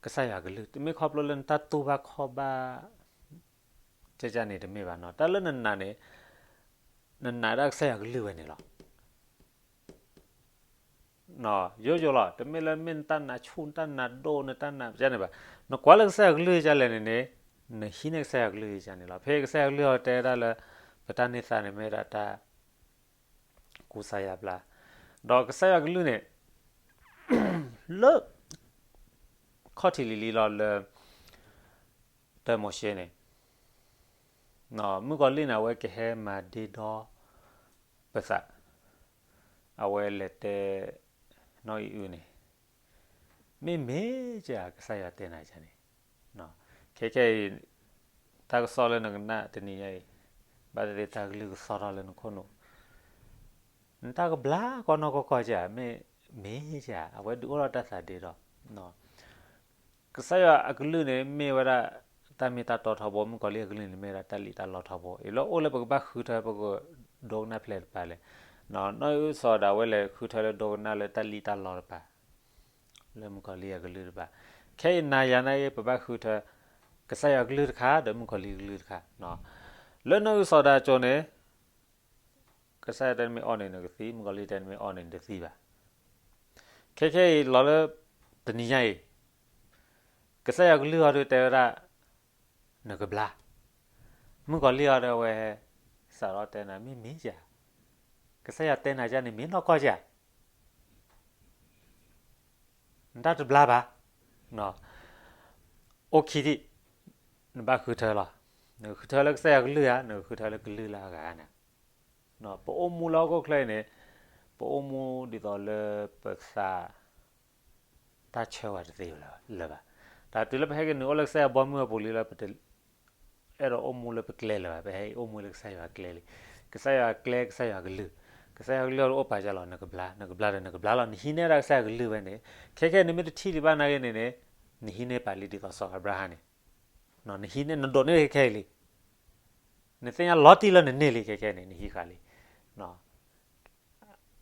ကစၢ်ယွၤကလုၢ်, တမ့ၢ်ခီဖျိလၢနတၢ်တူၢ်ဘၣ်ခီၣ်ဘၣ် ကကန့ၣ်တမ့ၢ်ဘၣ်နီၤ, တၢ်လၢနနာ်န့ၣ်, နနာ်ဒၣ်ကစၢ်ယွၤကလုၢ်ဝဲန့ၣ်လီၤ. ယိယိလီၤ, တမ့ၢ်လၢမ့ၢ်နတၢ်နာ်ဆူၣ် နတၢ်နာ်ဒိၣ် နတၢ်နာ်ကန့ၣ်ဘၣ်, နကွၢ်လၢကစၢ်ယွၤကလုၢ်ကလဲၣ်န့ၣ်န့ၣ်, နဟံးန့ၢ်ကစၢ်ယွၤကလုၢ်ကန့ၣ်လီၤ. ဖဲကစၢ်ယွၤကလုၢ်အီၤတဲဒၣ်လၢ ပတၢ်န့ၢ်သါန့ၣ် မ့ၢ်ဒၣ်တၢ် ကူစါယါဘျါ, ဒီးကစၢ်ယွၤကလုၢ်န့ၣ် လၢ ခီၣ်ထံးလံၤလံၤလီၤလၢ တၢမိၤၡ့န့ၣ်, မုၣ်ကီၤလံၢ်န့ၣ် အဝဲကဟဲမၤဒ့ဒီပသး, အဝဲလဲၤတဲ နီၢ်အံၤအုန့ၣ်, မ့မ့ၢ်ကကစၢ်ယွၤတဲနၤကန့ၣ်, ခဲခဲအံၤ တၢ်ကစီၣ်လၢနကနၣ်တနံၤညါအံၤ, ဘၣ်သ့ၣ်သ့ၣ်တၢ်ကလုၢ်ကသီၣ်ထီၣ်လၢနခိၣ်နူာ်, နတၢ်ကဘျါကီနီၢ်ကီၢ်ကီၢ်က, မ့မ့ၢ်က, အဝဲဒုးအိၣ်ထီၣ်တၢ်သးဒ့ဒီး ကစၢ်ယွၤအကလုၢ်န့ၣ် မ့ၢ်ဝဲဒၣ် တၢ်မ့ၢ်တၢ်တီထီဘိ, မုၣ်ကီၤလံၢ်အကလုၢ်န့ၣ် မ့ၢ်ဝဲဒၣ်တၢ်လံၣ်တၢ်လီထီဘိ, အံၤလၢအိၣ်လၢပကဘၣ်ဃုထၢ ပကဒိကနၣ်ဖျဲးတပၤလဲၣ်, နီၢ်အံၤအုစီၤဒၣ်ဝဲလဲၤဃုထၢလၢဒိကနၣ်လၢတၢ်လံၣ်တၢ်လီတပၤ, လၢမုၣ်ကီၤလံၢ်အကလုၢ်တပၤ, ခဲအံၤနၤယၤနာ်က့ ပဘၣ်ဃုထၢ ကစၢ်ယွၤကလုၢ်တခါ ဒီးမုၣ်ကီၤလံၢ်ကလုၢ်တခါ, လၢနီၢ်အံၤအုစီၤဒၣ်အစိၤန့ၣ် ကစၢ်ယွၤတဲနမ့ၢ်အီၣ်န့ၣ်နကသံ, မုၣ်ကီၤလံၢ်တဲနမ့ၢ်အီၣ်န့ၣ်နတသံဘၣ်. ခဲခဲအံၤလီၤလၢ တနံၤညါအံၤ, ကစၢ်ယွၤကလုၢ်အီၤဒုးတဲဝဲဒၣ် နကဘျါ, မုၣ်ကီၤလံၢ်အီၤဒုးဝဲ စးထီၣ်တဲနၤမ့မ့ၢ်ဧါ, ကစၢ်ယွၤတဲနၤကန့ၣ်မ့ၢ်နီၢ်ကီၢ်ဧါ, နတၢ်တဘျါဘၣ်, အိၣ်ခံထံၣ်, နဘၣ်ဃုထၢလီၤ, နကဃုထၢလၢကစၢ်ယွၤကလုၢ်ဧါ, နကဃုထၢလၢကလုၢ်လၢအဂၤန့ၣ်, ပအိၣ်မူလၢဟီၣ်ခိၣ်ချၢအံၤန့ၣ်, ပအိၣ်မူဒ်သိးလၢပသး တၢ်ဆၢဝဲတသ့လၢၤဘၣ်. တၢ်တုၤလၢပဟဲက့ၤနုာ်အိၣ်လၢကစၢ်ယွၤဘီမုၢ်အပူၤလံလၢ ပတအဲၣ်ဒိးအိၣ်မူလၢပကျဲလၢၤဘၣ်, ပဟဲအိၣ်မူလၢကစၢ်ယွၤကျဲလံ. ကစၢ်ယွၤကျဲ ကစၢ်ယွၤကလုၢ်, ကစၢ်ယွၤကလုၢ်အီၤဒုးအိၣ်ပာ်ကလီၤ နကဘျါ, နကဘျါဒီးနကဘျါလီၤ, နဟံးန့ၢ်ဒၣ်ကစၢ်ယွၤကလုၢ်ဝဲန့ၣ်, ခဲခဲနမ့ၢ်တထံၣ်ဒံးဘၣ်နာ်က့န့ၣ်န့ၣ်, နဟံးန့ၢ်ပာ်လံဒ်သိးစီၤအၤဘြၤဟၣ်န့ၣ်, နဟံးန့ၢ်နဒိးန့ၢ်ခဲခဲအံၤလံ. နသ့ၣ်ညါလီၤတံၢ်လၢနန့ၢ်လံခဲခဲန့ၣ် နဟံးဃာ်လံ.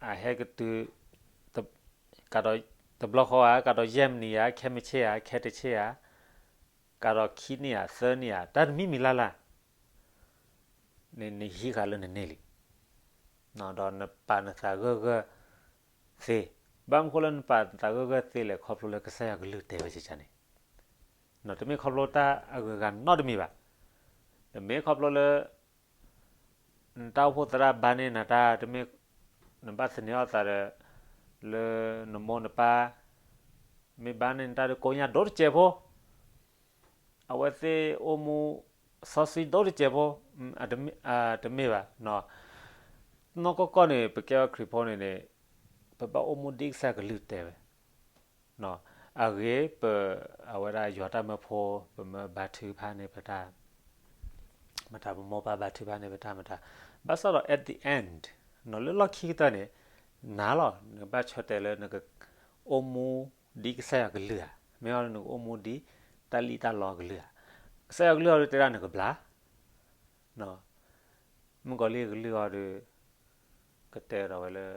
အဟဲကတုၤ တဘျီဃီဧါ, ကဒီးယဲၢ်မံးနံးဧါ, ခဲမုၢ်ဆ့ၣ်ဧါ, ခဲတဆ့ၣ်ဧါ, ကဒီးခံနံၣ်ဧါ, သၢနံၣ်ဧါ, တၢ်တမံၤမံၤလၢ်လၢ် န့ၣ် နဟံးဃာ်လၢနန့ၢ်လံ. ဒီးနပာ်နသးဂၢၢ်ဂၢၢ်သ့, ဘၣ်မနုၤဃိလၢနပာ်နသးဂၢၢ်ဂၢၢ်သ့လဲၣ်, ခီဖျိလၢကစၢ်ယွၤကလုၢ်တဲဝဲန့ၣ်, တမ့ၢ်ခီဖျိတၢ်အဂုၤအဂၤနီတမံၤဘၣ်. တမ့ၢ်ခီဖျိလၢ နတၢ်အိၣ်ဖှိၣ်သရၣ်ဘါန့ၢ်နၤတၢ်, တမ့ၢ် နဘၣ်သန့ၤအီၣ်သးဒီး လၢနမိၢ်နပၢ် မ့ၢ်ဘါန့ၢ်နတၢ်ဒီးကိညၢ်ဒိၣ်တစဲးဖိ, အဝဲသ့ၣ်အိၣ်မူစီဆှံဒိၣ်တစဲးဖိ, တမ့ၢ်ဘၣ်. နီၢ်ကီၢ်ကီၢ်န့ၣ် ပကဲအီၤခရံာ်ဖိန့ၣ်န့ၣ် ပဘၣ်အိၣ်မူဒ်ကစၢ်ယွၤကလုၢ်တဲဝဲ အဂ့ၢ်ပ အဝဲဒၣ်ယွၤတၢ်မၢဖိ ပမၢဘါထုကဖၣ်န့ၢ်ပတၢ်မတၤ, ပမိၢ်ပၢ်ဘါထုကဖၣ်န့ၢ်ပတၢ်မတၤ, ဘၣ်ဆၣ်ဒီး at the end လၢလီၢ်ခံကတၢၢ်န့ၣ် နၤလီၤ နကဘၣ်ဆၢတဲာ်လၢနက အိၣ်မူဒ်ကစၢ်ယွၤကလုၢ်ဧါ, မ့ၢ်အီၤနကအိၣ်မူဒ်တၢ်လံၣ်တၢ်လီကလုၢ်ဧါ. ကစၢ်ယွၤကလုၢ်အီၤဒုးတဲဒၣ်နကဘျါ, မုၣ်ကီၤလံၢ်အကလုၢ်အီၤဒုး ကတဲဒီးဝဲလၢ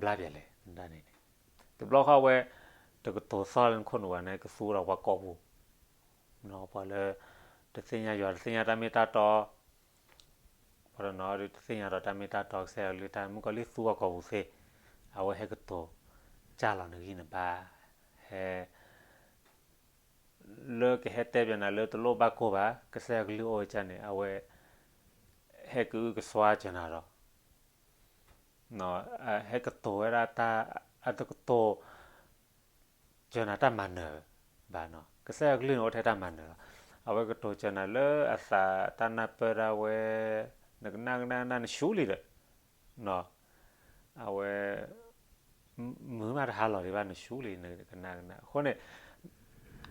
ဘျါပျဲလဲၣ် နတၢ်န့ၣ်န့ၣ်, တဘျီဃီဝဲ တကတိၤသီၣ်လၢနခိၣ်နူာ်ဘၣ်န့ၣ် ကသူဒီးပှၤကိာ်ပူၤ, ပှၤလၢ တသ့ၣ်ညါယွၤ တသ့ၣ်ညါတၢ်မ့ၢ်တၢ်တီ ပှၤတနီၤဒုးတသ့ၣ်ညါဒီးတၢ်မ့ၢ်တၢ်တီ ကစၢ်ယွၤကလုၢ်ကထါ မုၣ်ကီၤလံၢ်သူအီၤကိာ်ပူၤသ့, အဝဲဟဲကတိၤစၢ်လီၤနဂံၢ်နဘါ, ဟဲ လၢကဟဲတဲပၠးနၤလၢတလိၣ်ဘၣ်ကိၢ်ဘၣ် ကစၢ်ယွၤကလုၢ်အိၣ်ဝဲဒၣ်န့ၣ် အဝဲ ဟဲကအုကစွါစၢၤနၤဒီး ဟဲကတိၤဝဲဒၣ်တၢ် အတကတိၤ စၢၤနၤတၢ်မၤနၢၤဘၣ်နီၤ, ကစၢ်ယွၤကလုၢ်န့ၣ် အိၣ်ထဲတၢ်မၤနၢၤလီၤ. အဝဲကတိၤစၢၤနၤလၢအသးတၢ်နၢ်ပၢၢ်ဒၣ်ဝဲ, နကနၣ်ကနၣ်ကနၣ်နဆူလံဒီး အဝဲ မုာ်မးတဟါလီၤဒံးဘၣ် နဆူလံ နကနၣ်ကနၣ်. အဃိန့ၣ်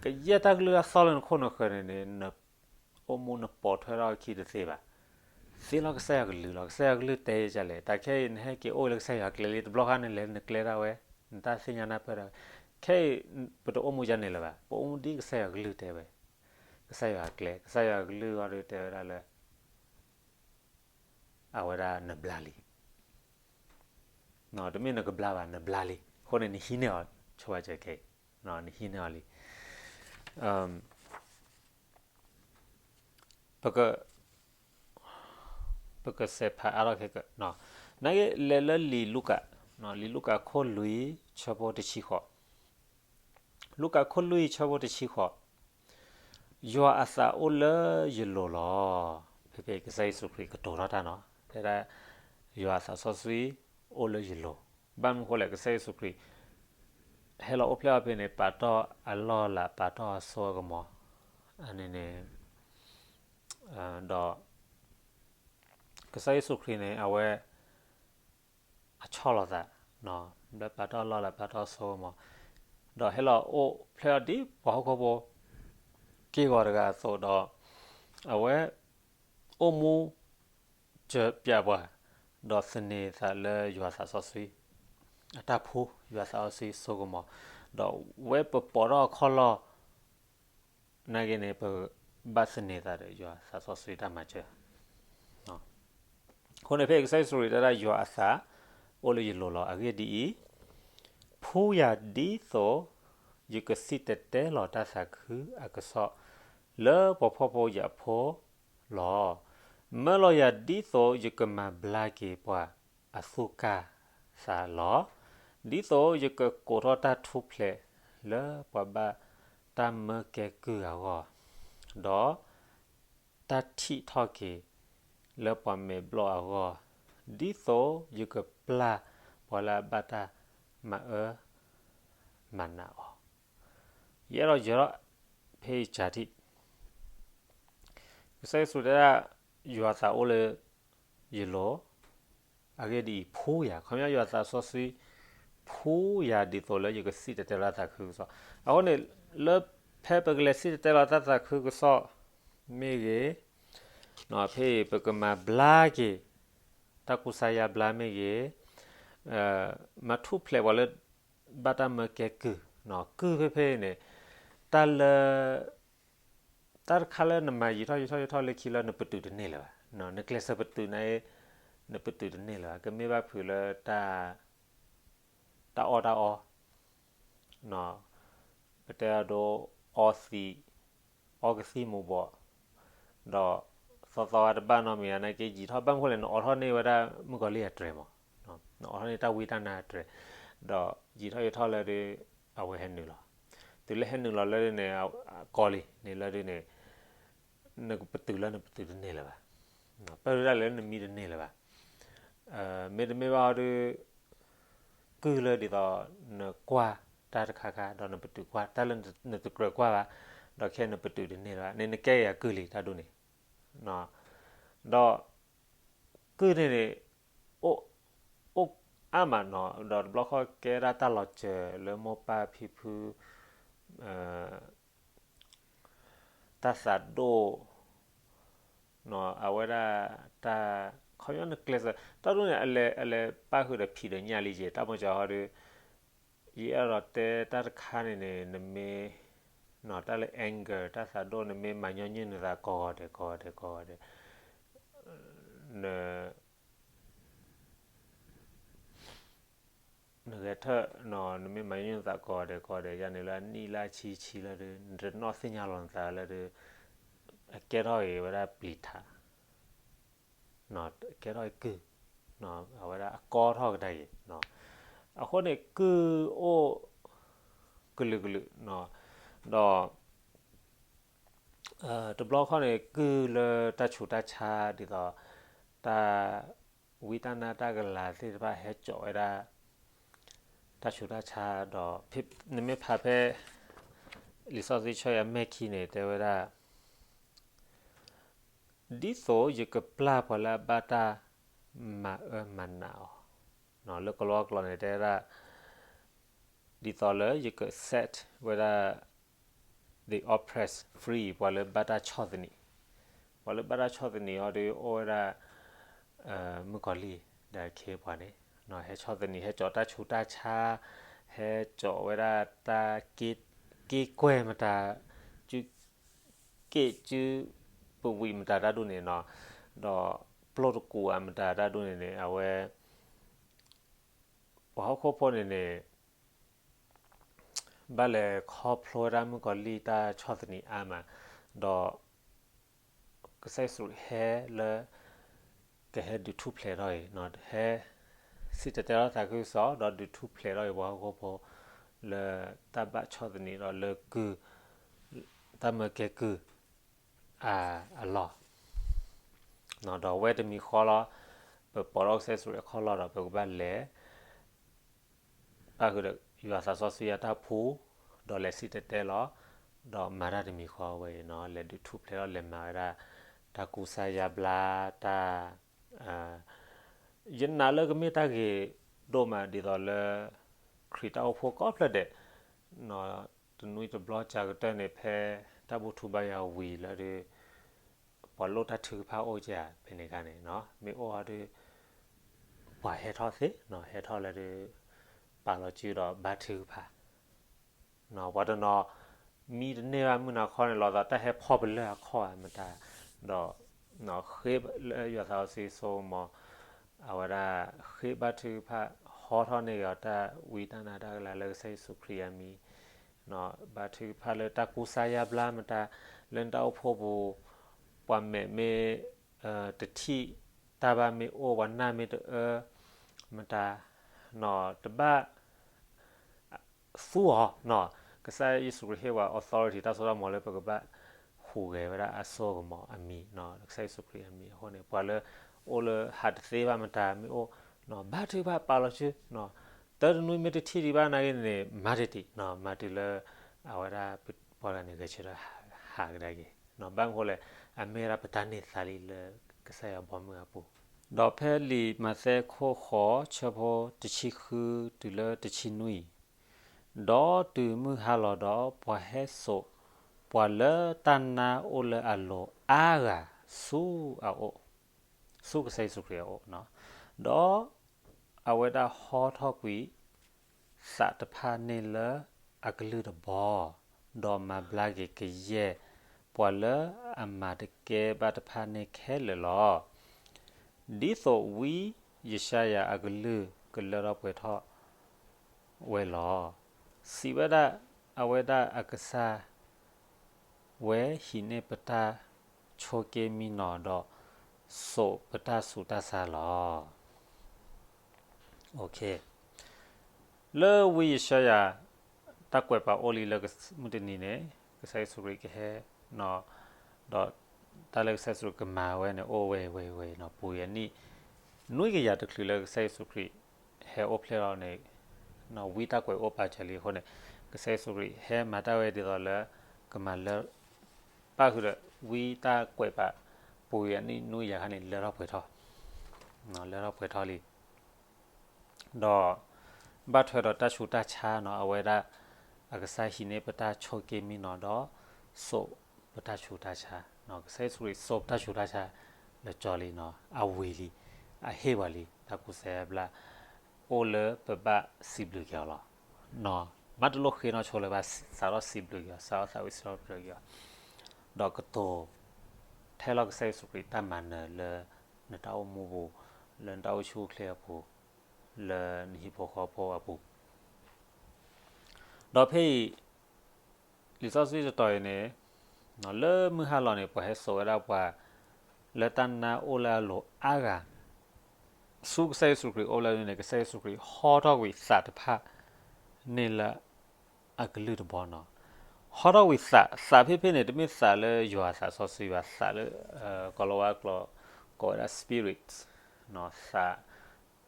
ကယဲၢ်တၢ်ကလုၢ်တၢ်သီၣ်လၢနခိၣ်နဃၢၤန့ၣ်န့ၣ် နအိၣ်မူနပိာ်ထွဲထီၣ်အခံတသ့ဘၣ်. သ့လီၤကစၢ်ယွၤကလုၢ်လီၤ. ကစၢ်ယွၤကလုၢ်တဲယကလဲၣ်, တၢ်ခဲအံၤနဟဲက့ၤအိၣ်လၢကစၢ်ယွၤကျဲလံ, တဘျီဃီနလဲၤနကျဲဒၣ်ဝဲ, နတၢ်သ့ၣ်ညါနၢ်ပၢၢ်ဒၣ်ဝဲ. ခဲအံၤ ပတအိၣ်မူယါန့ၣ်လၢၤဘၣ်, ပအိၣ်မူဒ်ကစၢ်ယွၤကလုၢ်တဲဝဲ, ကစၢ်ယွၤကျဲ, ကစၢ်ယွၤကလုၢ်အီၤဒုးတဲဝဲဒၣ်လၢ အဝဲဒၣ်နဘျါလံ. တမ့ၢ်နကဘျါဘၣ်, နဘျါလံ. အဃိန့ၣ် နဟံးန့ၢ်အီၤ, ဆိကဲခဲအံၤ နဟံးန့ၢ်အီၤလံ. ပက ပကစဲးဖးအါထီၣ်ခဲက, နာ်က့ လဲၤလၢလံာ်လူၤကၣ်, လံာ်လူၤကၣ်ခိၣ်လွံၢ်ဆၢဖိတဆံဃိး, လူၤကၣ်ခိၣ်လွံၢ်ဆၢဖိတဆံဃိး, ယွၤအသးအိၣ်လၢယလိၤလီၤ. ဖဲဖဲကစၢ်ယ့ၣ်ၡူးခရံာ်ကတိၤထီၣ်တၢ်နီၤ, တဲဒၣ် ယွၤအသးစီဆှံအိၣ်လၢယလိၤ. ဘၣ်မနုၤဃိလဲၣ်, ကစၢ်ယ့ၣ်ၡူးခရံာ် ဟဲလီၤအိၣ်ဖျဲၣ်အီၤဖဲန့ၣ် ပာ်တ့ၢ်အလီၢ်အလၤ ပာ်တ့ၢ်အစိအကမီၤ, အန့ၣ်န့ၣ် ဒီး ကစၢ်ယ့ၣ်ၡူးခရံာ်န့ၣ် အဝဲ အဆီၣ်လီၤသး, ဘျၢပာ်တ့ၢ်အလီၢ်အလၤ ပာ်တ့ၢ်အစိအကမီၤ, ဒီးဟဲလီၤအိၣ်ဖျဲၣ်အီၤဒ်ပှၤဟီၣ်ခိၣ်ဖိ က့ၢ်ဂီၤတဂၤအသိးဒီး အဝဲ အိၣ်မူ စၢၤပၠးပှၤ, ဒီးသန့ၤသးလၢယွၤသးစီဆှံ အတၢ်ဖှူ ယွၤသးစီဆှံစိကမီၤ, ဒီးဝဲပပိာ်ထီၣ်အခီၣ်လီၢ် နာ်က့န့ၣ် ပဘၣ်သန့ၤသးဒီးယွၤသးစီဆှံတၢ်မၤစၢၤ. အဃိန့ၣ်ဖဲကစၢ်ယ့ၣ်ၡူးခရံာ်တဲဒၣ် ယွၤအသး အိၣ်လၢယလိၤလီၤ. အဂ့ၢ်ဒ်အံၤ, ဖှူယၤဒ်သိး ယကစံၣ်တဲၤတဲလီၤတၢ်သးခုအကစီၣ် လၢပှၤဖှီၣ်ဖိယာ်ဖိလီၤ. မၢလီၤယၤဒ်သိးယကမၤဘျါက့ၤပှၤအသူၣ်ကၢ်သးလီၤ. ဒ်သိးယကကိးထီၣ်တၢ်ထူၣ်ဖျဲးလၢပှၤဘၣ်တၢ်မၢကဲကုၢ်အဂီၢ်, ဒီး တၢ်ထံၣ်ထီၣ်က့ၤလၢပှၤမဲာ်ဘျီၣ်အဂီၢ်, ဒ်သိးယကပျၢ်ပှၤလၢအဘၣ်တၢ်မၤအၢမၤနးအီၤ. ယအဲၣ်ဒိးယၢၤထီၣ် ဖဲအံၤကၢ်ထံၣ် ကစၢ်ယ့ၣ်ၡူးတဲဒၣ် ယွၤသးအိၣ်လၢယလိၤ, အဂ့ၢ်ဒ်အံၤ, ဖှူယၤ, ခီပညီယွၤသးစီဆှံ ဖှူယၤဒ်သိးလၢယကစံၣ်တဲၤတဲလီၤတၢ်သးခုကစီၣ်. အဃိန့ၣ် လၢဖဲပကလဲၤစံၣ်တဲၤတဲလီၤတၢ်သးခုကစီၣ်မ့ၢ်ဂ့ၤ, ဖဲအံၤပကမၤဘျါက့ၤ တၢ်ကူစါယါဘျါမ့ၢ်ဂ့ၤ, မၤထူၣ်ဖျဲးပှၤလၢ ဘၣ်တၢ်မၢကဲကုၢ်, ကုၢ်ဖဲဖဲအံၤန့ၣ် တၢ်လၢ တၢ်တခါလၢနမၤယံာ်ထီၣ်ယံာ်ထီၣ်ယံာ်ထီၣ်လၢခံလၢနပတုာ်တန့ၢ်လၢၤဘၣ်, နကျဲးစၢးပတုာ်န့ၣ် နပတုာ်တန့ၢ်လၢၤဘၣ်, ကမ့ၢ်ဘၣ်ဖုးလၢ တၢ်အီၣ်တၢ်အီ, ပတဲအဒိ အီသံး, အီကသံၣ်မူၤဘှီး, ဒီးသီသီဝဲတဘၣ်နီတမံၤ နာ်က့ယံာ်ထီၣ် ဘၣ်မနုၤဃိလဲၣ် နအိးထီၣ်န့ၢ်ဝဲဒၣ်မုၣ်ကီၤလံၢ်အတြဲၤမး, နအိးထီၣ်န့ၢ်တၢ်ဝံတၢ်နါအတြဲၤ, ဒီးယံာ်ထီၣ်ယံာ်ထီၣ်လၢဒုး အဝဲဟဲနုာ်လီၤ, တုၤလၢဟဲနုာ်လီၤလၢဒုးန့ၣ် ကီလံန့ၣ်လၢဒုးန့ၣ် နကပတုာ်လၢနပတုာ်တန့ၢ်လၢၤဘၣ်, ပၢၢ်ဒုးတၢ်လၢနမံတန့ၢ်လၢၤဘၣ်, မ့တမ့ၢ်ဘၣ်ဟီဒုး ကုၢ်လၢဒ်သိး နကွၢ်တၢ်တခါခါ ဒီးနပတုာ်ကွၢ် တၢ်လၢနတကြၢးကွၢ်ဘၣ်, ဒီးခဲအံၤနပတုာ်တန့ၢ်လၢၤဘၣ်န့ၣ် နကဲယၤကုၢ်လံတၢ်ဒိၣ်န့ၣ်, ဒီး ကုၢ်န့ၣ်န့ၣ် အိၣ်အါမးနီၤ ဒီးတဘျီဃီကဲဒၣ်တၢ်လီၤစၢၤလၢမိၢ်ပၢ်ဖံဖု တၢ်သးဒိၣ် အဝဲဒၣ်တၢ် ခီပညီနကျဲးစၢး တၢ်ဒိၣ်န့ၣ် အလဲၤပၣ်ဃုာ်ဒီးဖံးဒီးညၣ်လံယဲ တၢ်မိၢ်ကၠီဟီဒီး ယအဲၣ်ဒိးတဲတၢ်တခါန့ၣ်န့ၣ် နမ့ၢ် တၢ်လၢ anger တၢ်သးဒိၣ် နမ့ၢ်မၤညီနုၢ်နသးကိးဂၤဒဲး ကိးဂၤဒဲး ကိးဂၤဒဲး န နဂဲၤထၢၣ်နီၤ နမ့ၢ်မၤညီနုၢ်သးကိးဂၤဒဲးကိးဂၤဒဲး ယၤန့ၣ်လၢအနံၣ်လၢအဆံဆံလၢဒုး နတနီၣ်သ့ၣ်ညါလီၤနသးလၢဒုး အကဲထီၣ်ဂ့ၤဝဲဒၣ်ပျံၤထး ကဲထီၣ်ကုၢ် အဝဲဒၣ်အကီထီၣ်ကဒါက့ၤ အဃိန့ၣ်ကုၢ်အိၣ်ကလုာ်ကလုာ် ဒီး တဘျီခီန့ၣ် ကုၢ်လၢတၢ်ဆူးတၢ်ဆါဒ်သိး တၢ်ဝံတၢ်နါတၢ်ကလၤသ့ၣ်တဖၣ်ဟဲစိာ်ဝဲဒၣ် တၢ်ဆူးတၢ်ဆါဒီး နမ့ၢ်ဖးဖဲ လံာ်စီဆှံဆၢယၤမဲၢ်ခံန့ၣ် တဲဝဲဒၣ် ဒ်သိးယကပျၢ်ပှၤလၢအဘၣ်တၢ်မၤအၢမၤနးအီၤ, လၢကလီကလီန့ၣ် တဲဝဲဒၣ် ဒ်သိးလၢယက set ဝဲဒၣ် the oppressed free ပှၤလၢဘၣ်တၢ်ဆီၣ်သနံး, ပှၤလၢဘၣ်တၢ်ဆီၣ်သနံးအီၤဒီးအိၣ်ဝဲဒၣ် မုၣ်ကီၤလံၢ် ဒီးအခ့အပှၤန့ၣ် ဟဲဆီၣ်သနံး ဟဲစိာ်တၢ်ဆူးတၢ်ဆါ, ဟဲစိာ်ဝဲဒၣ်တၢ် က့ကွဲၢ်မတၤ စု က့ၣ်စု ပဝံၤမတၤတၢ်ဒ်န့ၣ်နီၤ, ဒီးပျိၢ်တကူးဧါမတၤတၢ်ဒ်န့ၣ်န့ၣ် အဝဲ ပှၤဟီၣ်ခိၣ်ဖိန့ၣ်န့ၣ် ဘၣ်လဲၤခီဖျိဝဲဒၣ်မုၣ်ကီၤလံၢ်တၢ်ဆီၣ်သနံးအါမး, ဒီး ကစၢ်ယ့ၣ်ၡူးခရံာ်ဟဲလၢ ကဟဲဒုးထူၣ်ဖျဲးထီၣ်အံၤ, ဟဲ စံၣ်တဲၤတဲလီၤသးခုကစီၣ် ဒီးဒုးထူၣ်ဖျဲးထီၣ်အံၤ ပှၤဟီၣ်ခိၣ်ဖိ လၢတၢ်ဘၣ်ဆီၣ်သနံးဒီးလၢကုၢ် တၢ်မၢကဲကုၢ် အလီၢ်, ဒီးအဝဲတမံၤဃီလီၤ, ပပိာ်ထီၣ်ကစၢ်ယ့ၣ်ၡူးခရံာ်အခီၣ်လီၢ်ဒီး ပကဘၣ်လဲၤ ပၣ်ဃုာ်ဒီးယွၤသးစီဆှံအတၢ်ဖှူ, ဒီးလဲၤစံၣ်တဲၤတဲလီၤ, ဒီးမၤတၢ်တမံၤဃီဝဲအံၤနီၤ, လဲၤဒုးထူၣ်ဖျဲးထီၣ် လဲၤမၤဝဲဒၣ် တၢ်ကူစါယါဘျါ တၢ် ယနာ်လၢကမ့ၢ်တၢ်ဂ့ၤဒိၣ်မးဒ်သိးလၢ ခရံာ်တၢ်အိၣ်ဖှိၣ်ကိးဖျၢၣ်ဒဲး တနွံတဘျီကကတၢၢ်န့ၣ် ဖဲတၢ်ဘူၣ်ထူဘါယွၤဝံၤလၢဒုး ပှၤလိၣ်တၢ်ထုကဖၣ်အိၣ်ကဲဧါ ဖဲန့ၣ်အခါန့ၣ် မ့ၢ်အိၣ်အီၤဒုး ပှၤဟဲထီၣ်သ့နီၤ, ဟဲထီၣ်လၢဒုး ပာ်လီၤစုဒီးဘါထုကဖၣ် ပှၤတနီၤ မံတန့ၢ်ဘၣ်မုၢ်နၤခီန့ၣ် လီၤသးတၢ်ဟဲဖီၣ်ပလၢၢ်အခီၣ်ဧါမတၤ, ဒီး ဃ့လၢယွၤသးစီဆှံအစိကမီၤ အဝဲဒၣ် ဃ့ဘါထုကဖၣ် ဟီထီၣ်န့ၢ်က့ၤအီၤတၢ်ဝံတၢ်နါတၢ်ကလၤလၢကစၢ်ယ့ၣ်ၡူးခရံာ်အမံၤ, ဘါထုကဖၣ်လၢတၢ်ကူစါယါဘျါမတၤ, လၢနတၢ်အိၣ်ဖှိၣ်ပူၤ ပှၤမဲာ်မ့ၢ် တထံၣ် တၢ်ဘၣ်မ့ၢ်အိၣ် ပှၤနၢ်မ့ၢ်တအၢ မတၤ တဘၣ် သူအီၤ, ကစၢ်ယ့ၣ်ၡူးခရံာ်ဟ့ၣ်ဝဲ authority တၢ်စိတၢ်ကမီၤလၢပကဘၣ်ဟူးဂဲၤဝဲဒၣ်အစိကမီၤအမံၤ, ကစၢ်ယ့ၣ်ၡူးခရံာ်အမံၤအဃိန့ၣ် ပှၤလၢအိၣ်လၢဟးတသ့ဘၣ်မတၤမ့ၢ်အိၣ်, ဘါထုကဖၣ်ပာ်လီၤစု, တၢတနွံမ့ၢ်တထံၣ်ဒံးဘၣ်နာ်က့န့ၣ် မၤတ့ၢ်တံၢ်, မၤတုၤလၢ အဝဲဒၣ်ပှၤတဂၤန့ၣ် ဂဲၤဆၢထၢၣ်ဟးကဒါက့ၤ, ဘၣ်မနုၤဃိလဲၣ် အမ့ၢ်ဝဲဒၣ်ပတၢ်န့ၢ်သါလံလၢကစၢ်ယွၤဘီမုၢ်အပူၤ, ဒီးဖဲလံာ်မးသဲခိၣ်ဃိး ဆၢဖိတဆံဃုတုၤလၢတဆံနွံ ဒီးတုၤမုၢ်ဟါလီၤဒီး ပှၤဟဲစိာ်ပှၤလၢတၢ်နါအိၣ်လၢအလိၤအါဂၤဆူအအိၣ်, ဆူကစၢ်ယ့ၣ်ၡူးခရံာ်အအိၣ်, ဒီးအဝဲဒၣ်ဟီထီၣ်ကွံာ်သးတဖၣ်န့ၣ်လၢအကလုၢ်တဘီ, ဒီးမၤဘျါက့ၤကယဲၢ်ပှၤလၢအမၤတကဲဘၣ်တဖၣ်န့ၣ်ခဲလၢာ်လီၤ. ဒ်သိးဝံယၡါယၤအကလုၢ်ကလၢထီၣ်ပှဲၤထီၣ်ဝဲလီၤ. စံးဝဲဒၣ်, အဝဲဒၣ်အကစၢ်ဝဲဟံးန့ၢ်ပတၢ်ဆိးက့မံနီၤဒီး စိာ်ပတၢ်ဆူးတၢ်ဆါလီၤ. လၢဝံယၡါယၤ တၢ်ကွဲးပာ်အိၣ်လံလၢမုၢ်တနံၤန့ၣ် ကစၢ်ယ့ၣ်ၡူးခရံာ်ကဟဲ ဒီးတၢ်လၢကစၢ်ယ့ၣ်ၡူးခရံာ်ကမၤဝဲန့ၣ် အိၣ်ဝဲဝဲဝဲနီၤ ပူၤယၤနံၣ် နွံကယၤတချုးလၢကစၢ်ယ့ၣ်ၡူးခရံာ်ဟဲအိၣ်ဖျဲၣ်လီၤန့ၣ် ဝံတၢ်ကွဲးအိၣ်ပာ်စၢၤလံအဃိန့ၣ် ကစၢ်ယ့ၣ်ၡူးခရံာ်ဟဲမၤတၢ်ဝဲဒ်သိးလၢ ကမၤလၢ ပၣ်ဃုာ်ဒီးဝံတၢ်ကွဲးပာ် ပူၤယၤနံၣ်နွံကယၤခါန့ၣ် လၢထီၣ်ပှဲၤထီၣ် လၢထီၣ်ပှဲၤထီၣ်လံ ဒီး ဘၣ်ထွဲဒီးတၢ်ဆူးတၢ်ဆါနီၤ အဝဲဒၣ် အကစၢ်ဟံးန့ၢ်ပတၢ်ဆိးက့မံနီၤဒီး စိာ်ပတၢ်ဆူးတၢ်ဆါ ကစၢ်ယ့ၣ်ၡူးခရံာ်စိာ်ပတၢ်ဆူးတၢ်ဆါ လၢကၠီလံနီၤ အဝံၤလံ အဟ့ၣ်ပှၤလံ တၢ်ကူစါယါဘျါ အိၣ်လၢပဘၣ်စံးဘျုးက့ၤအီၤလီၤ မ့ၢ်တလိၣ်ဃ့နီၢ်ဆိလၢၤဘၣ် စးထီၣ်စံးဘျုးက့ၤအီၤ စးထီၣ်သးဝံၣ်စံးထီၣ်ပတြၢၤက့ၤအီၤ ဒီးကတိၤ ထဲလီၤကစၢ်ယ့ၣ်ၡူးခရံာ်တၢ်မၤနၢၤလၢ နတၢ်အိၣ်မူပူၤ လၢနတၢ်အိၣ်ဆူၣ်အိၣ်ချ့အပူၤ လၢနဟံၣ်ဖိဃီဖိအပူၤ. ဒီးဖဲအံၤ လံာ်စီဆှံတတီၤအံၤန့ၣ် လၢမုၢ်ဟါလီၤန့ၣ် ပှၤဟဲစိာ်ဝဲဒၣ်ပှၤ လၢတၢ်နါအိၣ်လၢအလိၤအါဂၤ ဆူကစၢ်ယ့ၣ်ၡူးခရံာ်အအိၣ်လၢန့ၣ် ကစၢ်ယ့ၣ်ၡူးခရံာ်ဟီထီၣ်ကွံာ်သးတဖၣ်န့ၣ်လၢ အကလုၢ်တဘီနီၤ. ဟီထီၣ်ကွံာ်သး, သးဖဲဖဲန့ၣ် တမ့ၢ်သးလၢယွၤသးစီဆှံဘၣ်, သးလၢ ကီၤလၤဝါကျိာ် ကိးဝဲဒၣ် spirit နီၤ, သး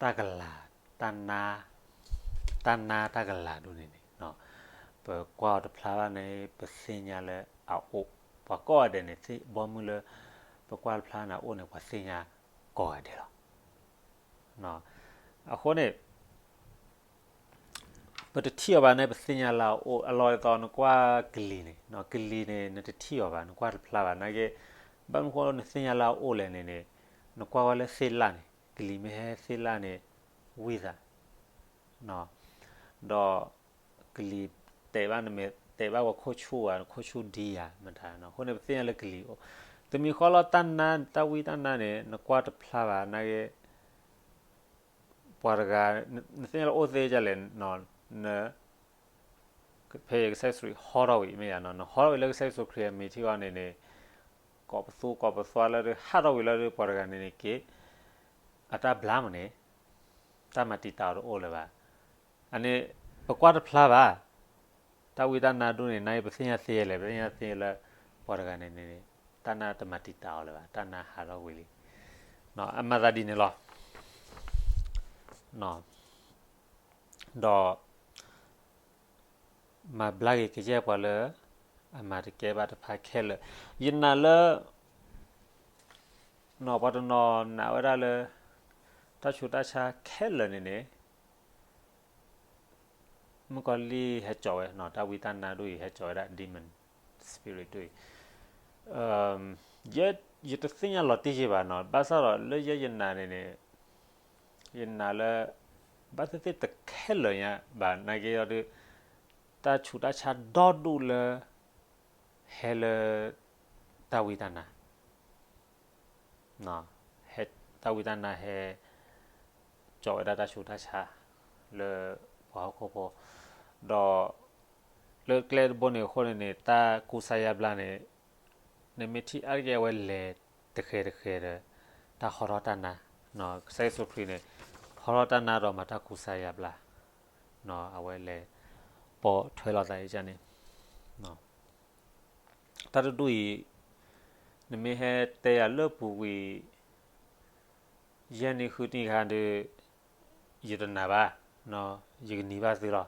တၢ်ကလၤ, တၢ်နါ, တၢ်နါတၢ်ကလၤဒ်န့ၣ်န့ၣ် ပကွၢ်အီၤတဖျါဘၣ်န့ၣ် ပသ့ၣ်ညါလၢအအိၣ်, ပှၤကိးဂၤဒဲးန့ၣ် ဘီမုၢ်လၢ ပကွၢ်တဖျါန့ၣ်အအိၣ်န့ၣ် ပှၤသ့ၣ်ညါကိးဂၤဒဲးလီၤ. အဃိန့ၣ် ပတထံၣ်အီၤဘၣ်န့ၣ် ပသ့ၣ်ညါလၢအအိၣ်, အလီၢ်ဒ်သိးနကွၢ်ကလံၤန့ၣ်, ကလံၤန့ၣ် နတထံၣ်အီၤဘၣ်, နကွၢ်တဖျါဘၣ်, နာ်က့ ဘၣ်မနုၤဃိနသ့ၣ်ညါလၢအအိၣ်လဲၣ်န့ၣ်န့ၣ် နကွၢ်ဝဲလၢသ့ၣ်လၣ်န့ၣ်, ကလံၤမ့ၢ်ဟဲသ့ၣ်လၣ်န့ၣ် ဝံသး ဒီးကလံၤတဲာ်ဘၣ်နမဲာ်, တဲာ်ဘၣ်ဝဲခိၣ်ဆူၣ်ဧါ, နခိၣ်ဆူၣ်ဒံဧါ, မတၤ, အဃိန့ၣ် ပသ့ၣ်ညါလၢကလံၤအိၣ်, တမံၤဃီလီၤ တၢ်နါ, တၢ်ဝံတၢ်နါန့ၣ် နကွၢ်တဖျါဘၣ်, နာ်က့ ပှၤတဂၤ နသ့ၣ်ညါလၢအိၣ်သ့ဒ်လဲၣ်, န ဖဲကစၢ်ယ့ၣ်ၡူးခရံာ်ဟီထီၣ်ဝံၤမ့ၢ်ဧါ, နဟီထီၣ်ဝံၤလၢကစၢ်ယ့ၣ်ၡူးခရံာ်အမံၤထံအီၤန့ၣ်န့ၣ် ကိးပသူကိးပသွါလၢဒုး ဟးထီၣ်ဝံၤလၢဒုး ပှၤတဂၤန့ၣ်န့ၣ်က့ၤ အတၢ်ဘျါမးန့ၣ် တၢ်မၤတံာ်တာ်အီၤတအိၣ်လၢၤဘၣ်. အန့ၣ် ပကွၢ်တဖျါဘၣ်, တၢ်ဝံတၢ်နါဒ်န့ၣ် နာ်က့ ပသ့ၣ်ညါသ့လဲၣ်, ပသ့ၣ်ညါသ့လၢ ပှၤတဂၤန့ၣ်န့ၣ် တၢ်နါတမၤတံာ်တာ်အီၤလၢၤဘၣ်, တၢ်နါဟးထီၣ်ဝံၤလံ. အမၤသးဒ်န့ၣ်လီၤ. ဒီး မၤဘျါက့ၤကယဲၢ်ပှၤလၢ အမၤတကဲဘၣ်တဖၣ်ခဲလၢာ်, ယနာ်လၢ ပှၤတနီၤနာ်ဝဲဒၣ်လၢ တၢ်ဆူးတၢ်ဆါခဲလၢာ်န့ၣ်န့ၣ် မုၣ်ကီၤလံၢ်ဟဲစိာ်ဝဲ, တၢ်ဝံတၢ်နါဒ်အံၤ ဟဲစိာ်ဝဲဒၣ် demon spirit ဒ်အံၤ, ယဲ ယတသ့ၣ်ညါလီၤတံၢ်ယဲၢ်ဘၣ်နီၤ, ဘၣ်ဆၣ်ဒီးလၢယဲယနာ်န့ၣ်န့ၣ် ယနာ်လၢ ဘၣ်သ့ၣ်သ့ၣ်တခဲလၢာ်ညါဘၣ်, နာ်က့ဒီး တၢ်ဆူးတၢ်ဆါဒီဒူၣ်လၢ ဟဲလၢ တၢ်ဝံတၢ်နါ တၢ်ဝံတၢ်နါဟဲ စိာ်ဝဲဒၣ်တၢ်ဆူးတၢ်ဆါ လၢပှၤဟီၣ်ခိၣ်ဖိ, ဒီး လၢကျဲတဘိန့ၣ်အဃိန့ၣ်န့ၣ် တၢ်ကူစါယါဘျါန့ၣ် နမ့ၢ်ထံၣ်အါတက့ၢ်အဝဲလဲၤတဃဲၤတဃဲၤဒီး တၢ်ဟီထီၣ်တၢ်နါ, ကစၢ်ယ့ၣ်ၡူးခရံာ်န့ၣ် ဟီထီၣ်တၢ်နါဒီးမၤတၢ်ကူစါယါဘျါ, အဝဲလဲၤ ပိာ်ထွဲလိာ်သးအံၤန့ၣ် တၢ်တဒူၣ်အံၤ နမ့ၢ်ဟဲတဲယၤလၢပူၤကွံာ် ယဲၢ်နံၣ်ဃုနံၣ်ခါဒီး ယတနာ်ဘၣ်, ယကနံၤဘၣ်သုလီၤ.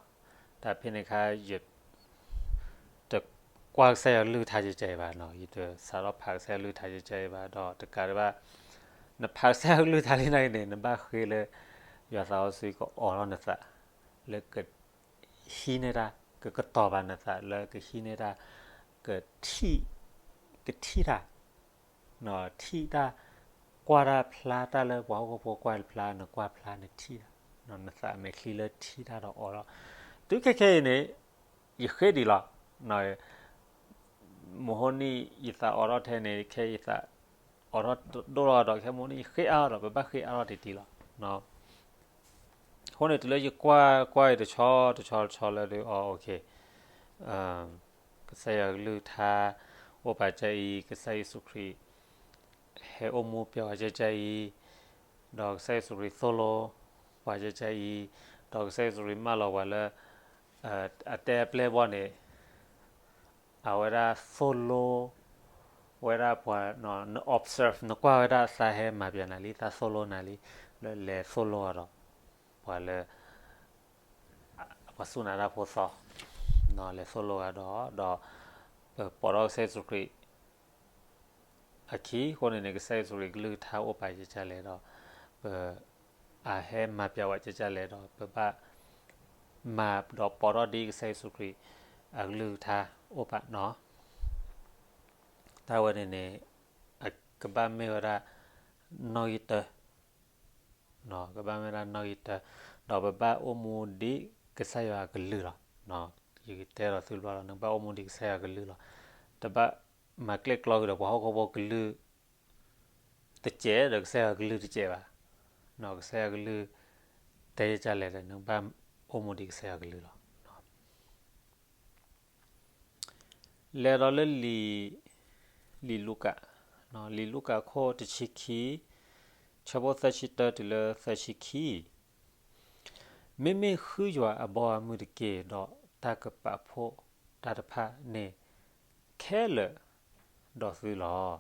တၢ်ဖဲန့ၣ်ခါ ယ တကွၢ်ကစၢ်ယွၤကလုၢ်ကထါယကဲအံၤဘၣ်, ယတစးထီၣ်ဖးကစၢ်ယွၤကလုၢ်ကထါယကဲအံၤဘၣ်, ဒီးတကးဒံးဘၣ် နဖးကစၢ်ယွၤကလုၢ်ကထါလံနာ်က့န့ၣ် နဘၣ်ဃ့လၢ ယွၤသးစီဆှံကအိးထီၣ်နသး လၢက ဟံးန့ၢ်တၢ် ကကတီၤဘၣ်နသးလၢကဟံးန့ၢ်တၢ် ကထံၣ် ကထံၣ်တၢ် ထံၣ်တၢ် ကွၢ်တၢ်ဖျါတၢ်လၢပှၤဟီၣ်ခိၣ်ဖိကွၢ်တဖျါ နကွၢ်ဖျါနထံၣ်တၢ် နသးမဲာ်ချံလၢထံၣ်တၢ်ဒီးအိးထီၣ် တုၤခဲခဲအံၤန့ၣ် ယဃ့ဒံးလီၤ မဟိနံၣ်ယသးအိးထီၣ်ထဲန့ၣ် ခဲအံၤယသး အိးထီၣ်ဒိၣ်လီၤဒီး ခဲမဟိနံၣ်ယဃ့အါထီၣ်ဒီး ပဘၣ်ဃ့အါထီၣ်တံၢ်တံၢ်လီၤ. အဃိန့ၣ် တုၤလၢယကွၢ်ကွၢ်အံၤတဆီတဆီတဆီလၢဒုး အ ကစၢ်ယွၤကလုၢ်ကထါ အိၣ်ပာ်ကစၢ်အံၤ ကစၢ်ယ့ၣ်ၡူးခရံာ် ဟဲအိၣ်မူပျဲဝဲကစၢ်အံၤ ဒီးကစၢ်ယ့ၣ်ၡူးခရံာ်သိၣ်လိပှၤကစၢ်အံၤ ဒီးကစၢ်ယ့ၣ်ၡူးခရံာ်မၢလီၤပှၤလၢ အတဲအပျဲၢ်ဘီန့ၣ် အဝဲဒၣ်သိၣ်လိ ဝဲဒၣ်ပှၤ န observe နကွၢ်ဝဲဒၣ်သးဟဲမၤပျဲနၤလံ သးသိၣ်လိနၤလံ လၢလဲၤသိၣ်လိအီၤဒီး ပှၤလၢ ပှၤစူၢ်နာ်တၢ်ဖိသီ လဲၤသိၣ်လိဂၤဒီး ဒီး ပပိာ်ထီၣ်ကစၢ်ယ့ၣ်ၡူးခရံာ် အခံ အဃိန့ၣ်န့ၣ် ကစၢ်ယ့ၣ်ၡူးခရံာ်ကလုၢ်ကထါအိၣ်ပာ်ကစၢ်လဲၣ်ဒီး ပ အဟဲမၤပျဲဝဲကစၢ်လဲၣ်ဒီး ပဘၣ် မၤဒီးပိာ်ထီၣ်ဒ်ကစၢ်ယ့ၣ်ၡူးခရံာ် အကလုၢ်ကထါအိၣ်ပာ်နီၤ တၢ်ဝဲန့ၣ်န့ၣ် အကဘၣ်မ့ၢ်ဝဲဒၣ် နီၣ်ဂံၢ်တၢ ကဘၣ်မ့ၢ်ဝဲဒၣ်နီၣ်ဂံၢ်တၢ ဒီးပဘၣ်အိၣ်မူဒ်ကစၢ်ယွၤအကလုၢ်လီၤ. ယကတဲဒီးသုတဘျီလီၤ နကဘၣ်အိၣ်မူဒ်ကစၢ်ယွၤအကလုၢ်လီၤ. တဘၣ်မၤကျဲၣ်ကျီက့ၤဒီးပှၤဟီၣ်ခိၣ်ဖိကလုၢ် တစဲးဒီးကစၢ်ယွၤကလုၢ်တစဲးဘၣ်. ကစၢ်ယွၤကလုၢ် တ တဲယကလဲၣ်ဒီး နကဘၣ်အိၣ်မူဒ်ကစၢ်ယွၤကလုၢ်လီၤ. လဲၤဒီးလၢလံာ်, လံာ်လူၤကၣ်, လံာ်လူၤကၣ်ခိၣ်တဆံခံ, ဆၢဖိသၢဆံတၢတုၤလၢသၢဆံခံ, မ့မ့ၢ်ဃုယွၤအဘီအမုၢ်တက့ၢ်, ဒီးတၢ်ကပာ်ဖှိၣ်တၢ်တဖၣ်န့ၣ်ခဲလၢာ်ဒီးသုလီၤ.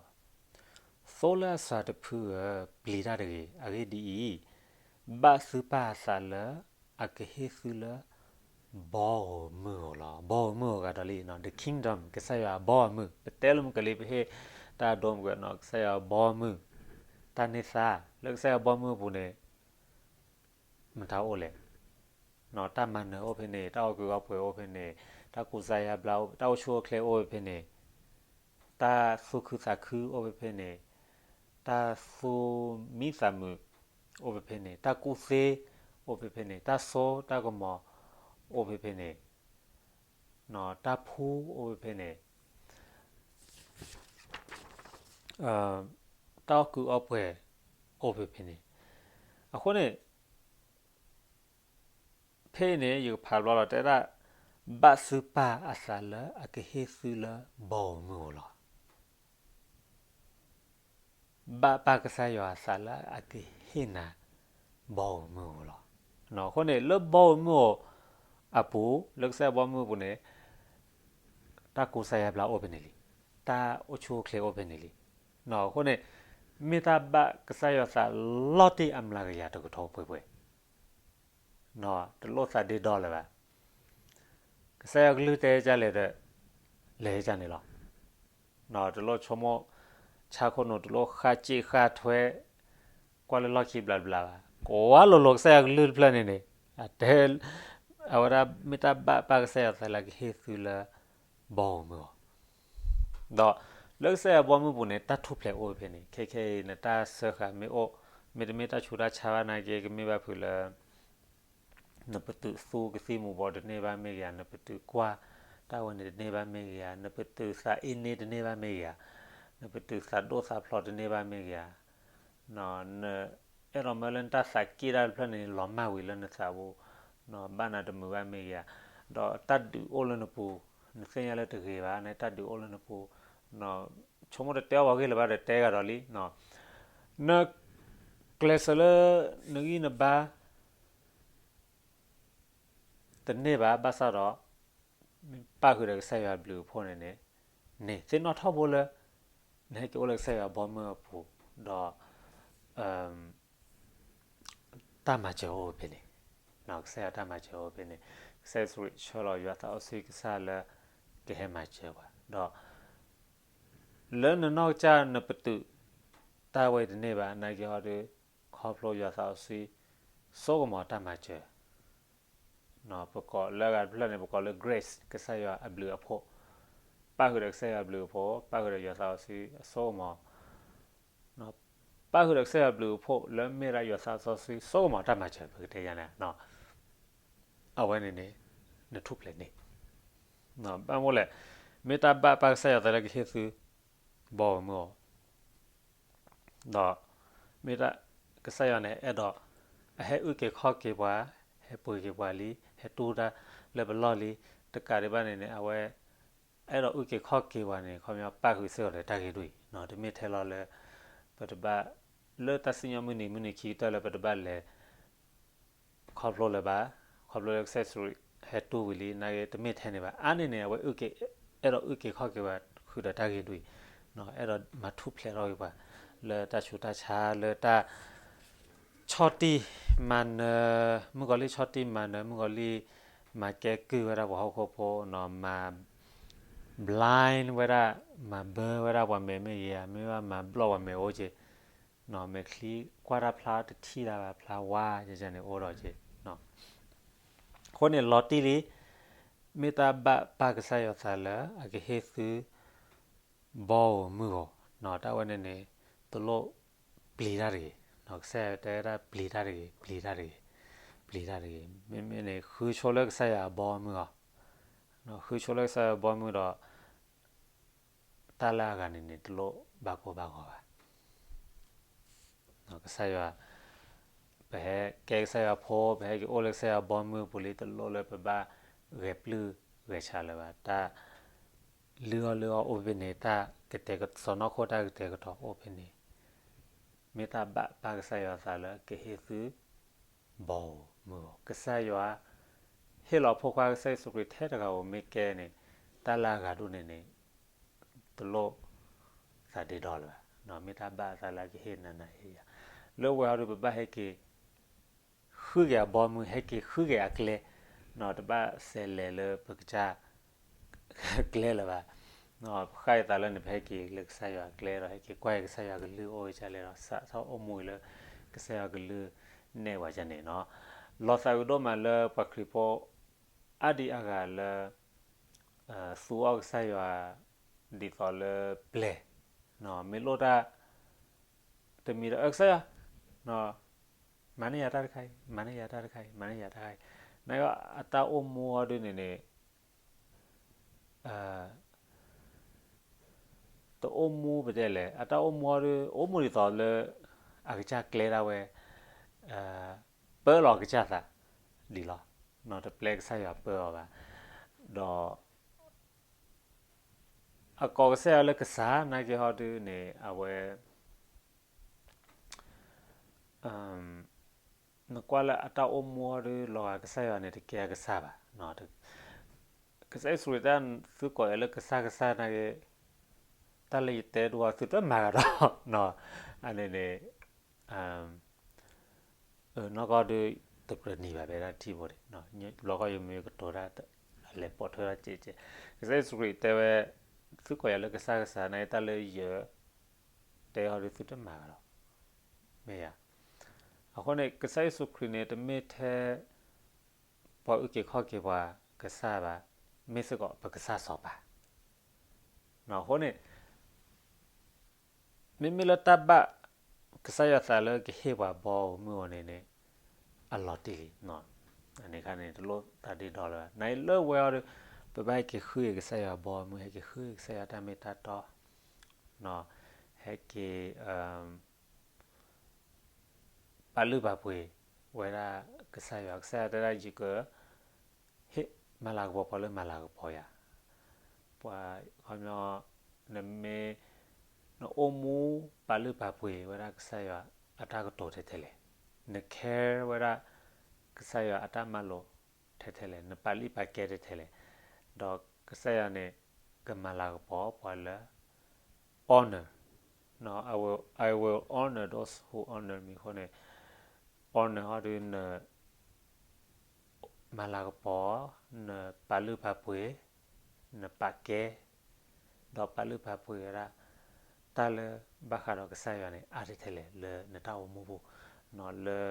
သိလၢအစှၤတဖုဧၢ, ပျံၤတၢ်တဂ့ၤ. အဂ့ၢ်ဒ်အံၤ, ဘၣ်သုပၢ်အသးလၢအကဟ့ၣ်သုလၢ ဘီဧိၤမုၢ်ဧိၤလီၤ. ဘီဧိၤမုၢ်ဧိၤဂၤဒီးလံ, the kingdom, ကစၢ်ယွၤအဘီအမုၢ်, ပတဲလၢမုၢ်ကလံၤပဟ့ၣ်တၢ်ဒိမုၢ်ကနီၤ ကစၢ်ယွၤအဘီအမုၢ်, တၢ်န့ၢ်သါလၢကစၢ်ယွၤအဘီအမုၢ်အပူၤန့ၣ် မတၤအိၣ်လဲၣ်. တၢ်မၤနၢၤအိၣ်ဖဲန့ၣ်, တၢ်အီၣ်ကုးအီပှဲၤအိၣ်ဖဲန့ၣ်, တၢ်ကူစါယါဘျါ, တၢ်အိၣ်ဆူၣ်အိၣ်ချ့အိၣ်ဖဲန့ၣ်, တၢ်သူၣ်ခုသးခုအိၣ်ဖဲဖဲန့ၣ်, တၢ်သူၣ်မံသးမုာ်အိၣ်ဖဲဖဲန့ၣ်, တၢ်ကူၣ်သ့အိၣ်ဖဲဖဲန့ၣ်, တၢ်စိတၢ်ကမီၤအိၣ်ဖဲဖဲန့ၣ်, တၢ်ဖှူအိၣ်ဖဲဖဲန့ၣ်, တၢ်အီၣ်ကုးအီပှဲၤအိၣ်ဖဲဖဲန့ၣ်. အဃိန့ၣ် ဖဲအံၤန့ၣ် ယကဖးဘျီလီၤ တဲဒၣ်, ဘၣ်သုပၢ်အသးလၢအကဟ့ၣ်သုလၢဘီဧိၤမုၢ်ဧိၤလီၤ. ဘၣ်ပၢ်ကစၢ်ယွၤအသးလၢအကဟ့ၣ်နၤ ဘီဧိၤမုၢ်ဧိၤလီၤ. အဃိန့ၣ် လၢဘီဧိၤမုၢ်ဧိၤအပူၤ, လၢကစၢ်ယွၤဘီမုၢ်အပူၤန့ၣ် တၢ်ကူစါယါဘျါအိၣ်ဖဲန့ၣ်လံ, တၢ်အိၣ်ဆူၣ်အိၣ်ချ့အိၣ်ဖဲန့ၣ်လံ. အဃိန့ၣ် မ့ၢ်တၢ်ဘၣ်ကစၢ်ယွၤသးလီၤတံၢ်အမျးကယၤတကထိပှဲၤပှဲၤ, တလိၣ်သးဒ့ဒီလၢၤဘၣ်. ကစၢ်ယွၤကလုၢ်တဲကလဲၣ်ဒီး လဲၤကန့ၣ်လီၤ. တလိၣ်ဆိကမိၣ်ဆါခိၣ်နူာ်, တလိၣ်ဃၣ်စ့ၣ်ဃၣ်ထွဲ, ကွၢ်လၢလီၢ်ခံဘျးဘျးဘၣ်. ကွၢ်လၢလီၢ်ခံဘျးဘျးဘၣ်. ကစၢ်ယွၤကလုၢ်တဖျၢၣ်န့ၣ်န့ၣ်, အတဲ, အဝဲဒၣ်မ့ၢ်တၢ်ဘၣ်ပၢ်ကစၢ်ယွၤသးလၢကဟ့ၣ်သုလၢ ဘီဧိၤမုၢ်ဧိၤ, ဒီးလၢကစၢ်ယွၤဘီမုၢ်ပူၤန့ၣ် တၢ်ထူၣ်ဖျဲးအိၣ်ဖဲဖဲန့ၣ်, ခဲခဲအံၤ နတၢ်စၢဃာ်မ့ၢ်အိၣ်, မ့တမ့ၢ်တၢ်ဆူးတၢ်ဆါဘၣ်နာ်က့ ကမ့ၢ်ဘၣ်ဖုးလၢ နပတုာ်သူကသံၣ်မူၤဘှီးတန့ၢ်ဘၣ်မ့ၢ်ဂ့ၤဧါ, နပတုာ်ကွၢ်တၢ်ဝဲန့ၣ်တန့ၢ်ဘၣ်မ့ၢ်ဂ့ၤဧါ, နပတုာ်သးအ့န့တန့ၢ်ဘၣ်မ့ၢ်ဂ့ၤဧါ, နပတုာ်သးဒိၣ်သးဖျိးတန့ၢ်ဘၣ်မ့ၢ်ဂ့ၤဧါ, နအဲၣ်ဒိးမၢလၢနတၢ်သးက့ၣ်တၢ်တဖျၢၣ်န့ၣ် လီၤမၢ်ဝံၤလၢနသးပူၤ, ဘၣ်နၤတမုာ်ဘၣ်မ့ၢ်ဂ့ၤဧါ, ဒီးတၢ်ဒုးအိၣ်လၢနပူၤ, နသ့ၣ်ညါလၢတဂ့ၤဘၣ်န့ၣ် တၢ်ဒုးအိၣ်လၢနပူၤ, ဆိကမိၣ်တတဲအီၣ်ပှၤဂ့ၢ်လၢၤဘၣ်ဒီး တဲဂၤဒီးလံ. နကျဲးစၢးလၢနဂံၢ်နဘါ တန့ၢ်ဘၣ် ဘၣ်ဆၣ်ဒီး ပၣ်ဃုာ်ဒီးကစၢ်ယွၤအဘျုးအဖှိၣ်န့ၣ်န့ၣ်, န့ၣ်သ့ၣ်နီၣ်ထီၣ်ဘိလၢ နဟဲက့ၤအိၣ်လၢကစၢ်ယွၤဘီမုၢ်အပူၤ, ဒီး တၢ်မၤစၢၤအိၣ်ဖဲန့ၣ်, ကစၢ်ယွၤတၢ်မၤစၢၤအိၣ်ဖဲန့ၣ်, ကစၢ်ယ့ၣ်ၡူးခရံာ်ဆှၢလီၤယွၤသးစီဆှံကစၢ်လၢ ကဟဲမၤစၢၤပှၤ, ဒီး လၢနနီၢ်ကစၢ်နပတုာ် တၢ်ဝဲတန့ၢ်ဘၣ်နာ်က့ဟီဒီး ခီဖျိယွၤသးစီဆှံ စိကမီၤတၢ်မၤစၢၤ ပကိးလၢအဂၤတဖျၢၣ်န့ၣ် ပကိးလၢ grace ကစၢ်ယွၤအဘျုးအဖှိၣ်, ပၣ်ဃုာ်ဒီးကစၢ်ယွၤအဘျုးအဖှိၣ်, ပၣ်ဃုာ်ဒီးယွၤသးစီဆှံအစိကမီၤ, ပၣ်ဃုာ်ဒီးကစၢ်ယွၤအဘျုးအဖှိၣ် လၢမ့ၢ်ဒၣ်ယွၤသးစီဆှံစိကမီၤတၢ်မၤစၢၤ ပကတဲယၤန့ၣ်, အဝဲန့ၣ်န့ၣ် နထူၣ်ဖျဲးန့ၢ်, ဘၣ်မနုၤလဲၣ်, မ့ၢ်တၢ်ဘၣ်ပၢ်ကစၢ်ယွၤသးလၢကဟ့ၣ်သု ဘီဧိၤမုၢ်ဧိၤ ဒီး မ့ၢ်တၢ်ကစၢ်ယွၤန့ၣ် အဲၣ်ဒိး အဟဲအုၣ်က့ၤခီၣ်က့ၤပှၤ, ဟဲပှ့ၤက့ၤပှၤလံ, ဟဲတူၢ်တၢ်လၢပလီၢ်လံ, တကးဒံးဘၣ်န့ၣ်န့ၣ် အဝဲ အဲၣ်ဒိးအုၣ်က့ၤခီၣ်က့ၤပှၤန့ၣ် ခီပညီပၣ်ဃုာ်စ့ၢ်ကီးဒီးတၢ်ဂ့ၢ်ဒ်အံၤ, တမ့ၢ်ထဲလီၤလၢ ပတဘၣ် လၢတၢ်စံၣ်ညီၣ်မုၢ်နံၤမုၢ်နံၤခံကတၢၢ်လၢပတဘၣ်လဲၤ ခီဖျိလၢၤဘၣ်, ခီဖျိလၢကစၢ်ယ့ၣ်ၡူးခရံာ်ဟဲတူၢ်ဝံၤလံ နာ်က့တမ့ၢ်ထဲန့ၣ်ဘၣ်. အါန့ၢ်န့ၣ် အဝဲအုၣ်က့ၤ, အဲၣ်ဒိးအုၣ်က့ၤခီၣ်က့ၤပှၤဃုာ်ဒီးတၢ်ဂ့ၢ်ဒ်အံၤ, အဲၣ်ဒိးမၤထူၣ်ဖျဲးထီၣ်က့ၤပှၤ လၢတၢ်ဆူးတၢ်ဆါ လၢတၢ် ဆီၣ်တံၢ်မၤနၢၤ, မုၣ်ကီၤလံၢ်ဆီၣ်တံၢ်မၤနၢၤ, မုၣ်ကီၤလံၢ်မၤကဲကုၢ်ဝဲဒၣ်ပှၤဟီၣ်ခိၣ်ဖိ, မၤ blind ဝဲဒၣ်, မၤဘၢဝဲဒၣ်ပှၤမဲာ်မ့ၢ်ဂ့ၤဧါ, မ့ၢ်ဘၣ်မၤဘျီၣ်ပှၤမဲာ်အိၣ်က့ၤ, မဲာ်ချံကွၢ်တၢ်ဖျါတထံၣ်တၢ်ဘၣ် ဖျါဝါကန့ၣ်အိၣ်ဒီးက့ၤ. အဃိန့ၣ်လီၤတံၢ်လံ, မ့ၢ်တၢ်ဘၣ်ပၢ်ကစၢ်ယွၤသးလၢအကဟ့ၣ်သု ဘီဧိၤမုၢ်ဧိၤ, တၢ်ဝဲန့ၣ်န့ၣ် တလိၣ်ပျံၤတၢ်တဂ့ၤ, ကစၢ်ယွၤတဲဝဲဒၣ်ပျံၤတၢ်တဂ့ၤ, ပျံၤတၢ်တဂ့ၤ, ပျံၤတၢ်တဂ့ၤ, မ့မ့ၢ်န့ၣ် ဃုဆိလၢကစၢ်ယွၤအဘီအမုၢ်အီၤ, ဃုဆိလၢကစၢ်ယွၤအဘီအမုၢ်ဒီး တၢ်လၢအဂၤန့ၣ်န့ၣ် တလိၣ်ဘၣ်ကိၢ်ဘၣ်ဂီၤဘၣ်. ကစၢ်ယွၤ ပဟဲကဲကစၢ်ယွၤဖိ, ပဟဲက့ၤအိၣ်လၢကစၢ်ယွၤဘီမုၢ်ပူၤလံ, တလိၣ်လၢပဘၣ်ဂဲၤပျုၢ်ဂဲၤဆှးလၢၤဘၣ်. တၢ်လုၢ်အီၣ်လုၢ်အီအိၣ်ဖဲန့ၣ်, တၢ်ကတဲာ်ကတီၤ, စီၢ်နီၤခိၣ်တၢ်ကတဲာ်ကတီၤအိၣ်ဖဲန့ၣ်, မ့ၢ်တၢ်ဘၣ်ပၢ်ကစၢ်ယွၤသးလၢကဟ့ၣ်သု ဘီဧိၤမုၢ်ဧိၤ, ကစၢ်ယွၤ ဟ့ၣ်လီၤဖိခွါကစၢ်ယ့ၣ်ၡူးခရံာ်ထဲတဂၤဧိၤမ့ၢ်ကဲန့ၣ်, တၢ်လၢအဂၤဒိၣ်န့ၣ်န့ၣ် တလိၣ်သးဒ့ဒီလၢၤဘၣ်. မ့ၢ်တၢ်ဘၣ်အသးလၢအကဟ့ၣ်နၤနၤဟ့ၣ်ယၤ, လၢဝဲအီၤဒီး ပဘၣ်ဟဲက့ၤ ဃုက့ၤအဘီမုၢ်, ဟဲက့ၤဃုက့ၤအကျဲ, တဘၣ်စဲးလဲၤလၢပကစၢ် ကျဲလၢၤဘၣ်. ပဃၣ်အသးလၢန့ၣ် ပဟဲက့ၤလၢကစၢ်ယွၤအကျဲဒီး ဟဲက့ၤကွၢ်က့ၤကစၢ်ယွၤကလုၢ်အိၣ်ဝဲဒ်လဲၣ်ဒီး စးထီၣ်အိၣ်မူလၢကစၢ်ယွၤကလုၢ်နဲၣ်ဝဲဒ်န့ၣ်နီၤ. လီၤသးအုးဒိၣ်မးလၢပှၤခရံာ်ဖိ အါဒံအါဂၤလၢ သူအီၤကစၢ်ယွၤ ဒ်သိးလၢပျဲၢ်, မ့ၢ်လိၣ်တၢ်တမံၤဒီး အၢ ကစၢ်ယွၤ မၤန့ၢ်ယၤတၢ်တခါအံၤ, မၤန့ၢ်ယၤတၢ်တခါအံၤ, မၤန့ၢ်ယၤတၢ်တခါအံၤ, နအတၢ်အိၣ်မူအီၤဒ်န့ၣ်န့ၣ် တအိၣ်မူပတဲလဲၣ်, အတၢ်အိၣ်မူအီၤဒီး အိၣ်မူဒ်သိးလၢ အကစၢ်ကျဲဒၣ်ဝဲ ပၢလီၤကစၢ်သးဒ်လီၤ, တပျဲကစၢ်ယွၤပၢအီၤဘၣ်. ဒီး အကိးကစၢ်ယွၤလၢကစၢ်နာ်က့ဟီဒုန့ၣ် အဝဲ နကွၢ်လၢအတၢ်အိၣ်မူအီၤဒု လီၤဂာ်ကစၢ်ယွၤန့ၣ် တကဲအကစၢ်ဘၣ်. ကစၢ်ယ့ၣ်ၡူးခရံာ်တၢ်သုကိးယၤလၢကစၢ်ကစၢ်နာ်က့, တၢ်လၢယတဲဒိၣ်အီၤ သုတမၤဂၤဒီး, အန့ၣ်န့ၣ် နီၢ်ကီၢ်ဒု တကြၢးနံၤဘၣ် ဖဲတၢ်ထံၣ်ဖိန့ၣ်, ဘျီကီၢ်ယမ့ၢ်ကတိၤတၢ် အလဲၤပိာ်ထွဲတၢ်ကဲးကဲး, ကစၢ်ယ့ၣ်ၡူးခရံာ်တဲဝဲ, သုကိးယၤလၢကစၢ်ကစၢ်နာ်က့ တၢ်လၢယတဲအီၤဒု သုတမၤဂၤဒီး, မ့ၢ်ယၤ. အဃိန့ၣ် ကစၢ်ယ့ၣ်ၡူးခရံာ်န့ၣ် တမ့ၢ်ထဲ ပှၤအုၣ်က့ၤခီၣ်က့ၤပှၤကစၢ်ဘၣ်, မ့ၢ်စ့ၢ်ကီးပကစၢ်စီၤပၤ. အဃိန့ၣ် မ့မ့ၢ်လၢတၢ်ဘၣ်ကစၢ်ယွၤသးလၢကဟ့ၣ်ပှၤဘီဧိၤမုၢ်ဧိၤန့ၣ်န့ၣ် အလီၤတံၢ်လံ. န့ၣ်ခါန့ၣ် တလိၣ်သးဒ့ဒီလၢၤဘၣ်. နအံၤလၢဝဲအီၤဒီး ပဘၣ်ဟဲက့ၤဃုက့ၤကစၢ်ယွၤဘီဧိၤမုၢ်, ဟဲက့ၤဃုက့ၤကစၢ်ယွၤတၢ်မ့ၢ်တၢ်တီ, ဟဲက့ၤ ပာ်လုၢ်ပာ်ပှ့ၤဝဲဒၣ်ကစၢ်ယွၤ, ကစၢ်ယွၤတဲဒၣ်ယက ဟ့ၣ်မၤလၤကပီၤပှၤလၢမၤလၤကပီၤယၤ, ပှၤခီပညီ နမ့ၢ် နအိၣ်မူပာ်လုၢ်ပာ်ပှ့ၤဝဲဒၣ်ကစၢ်ယွၤအတၢ်ကတိၤထဲထဲလဲၣ်, န care ဝဲဒၣ်ကစၢ်ယွၤအတၢ်မၤလိာ်ထဲထဲလဲၣ်, နပာ်လုၢ်ပာ်ကဲထဲထဲလဲၣ်, ဒီးကစၢ်ယွၤန့ၣ် ကမၤလၤကပီၤပှၤလၢ honor, I will, I will honor those who honor me အဃိန့ၣ် honor ဟီဒု န မၤလၤကပီၤ, နပာ်လုၢ်ပာ်ပှ့ၤ, နပာ်ကဲ, ဒီးပာ်လုၢ်ပာ်ပှ့ၤဝဲဒၣ် တၢ်လၢဘၣ်ဃးဒီးကစၢ်ယွၤန့ၣ် အါထဲထဲလဲၣ်လၢနတၢ်အိၣ်မူပူၤ, လၢ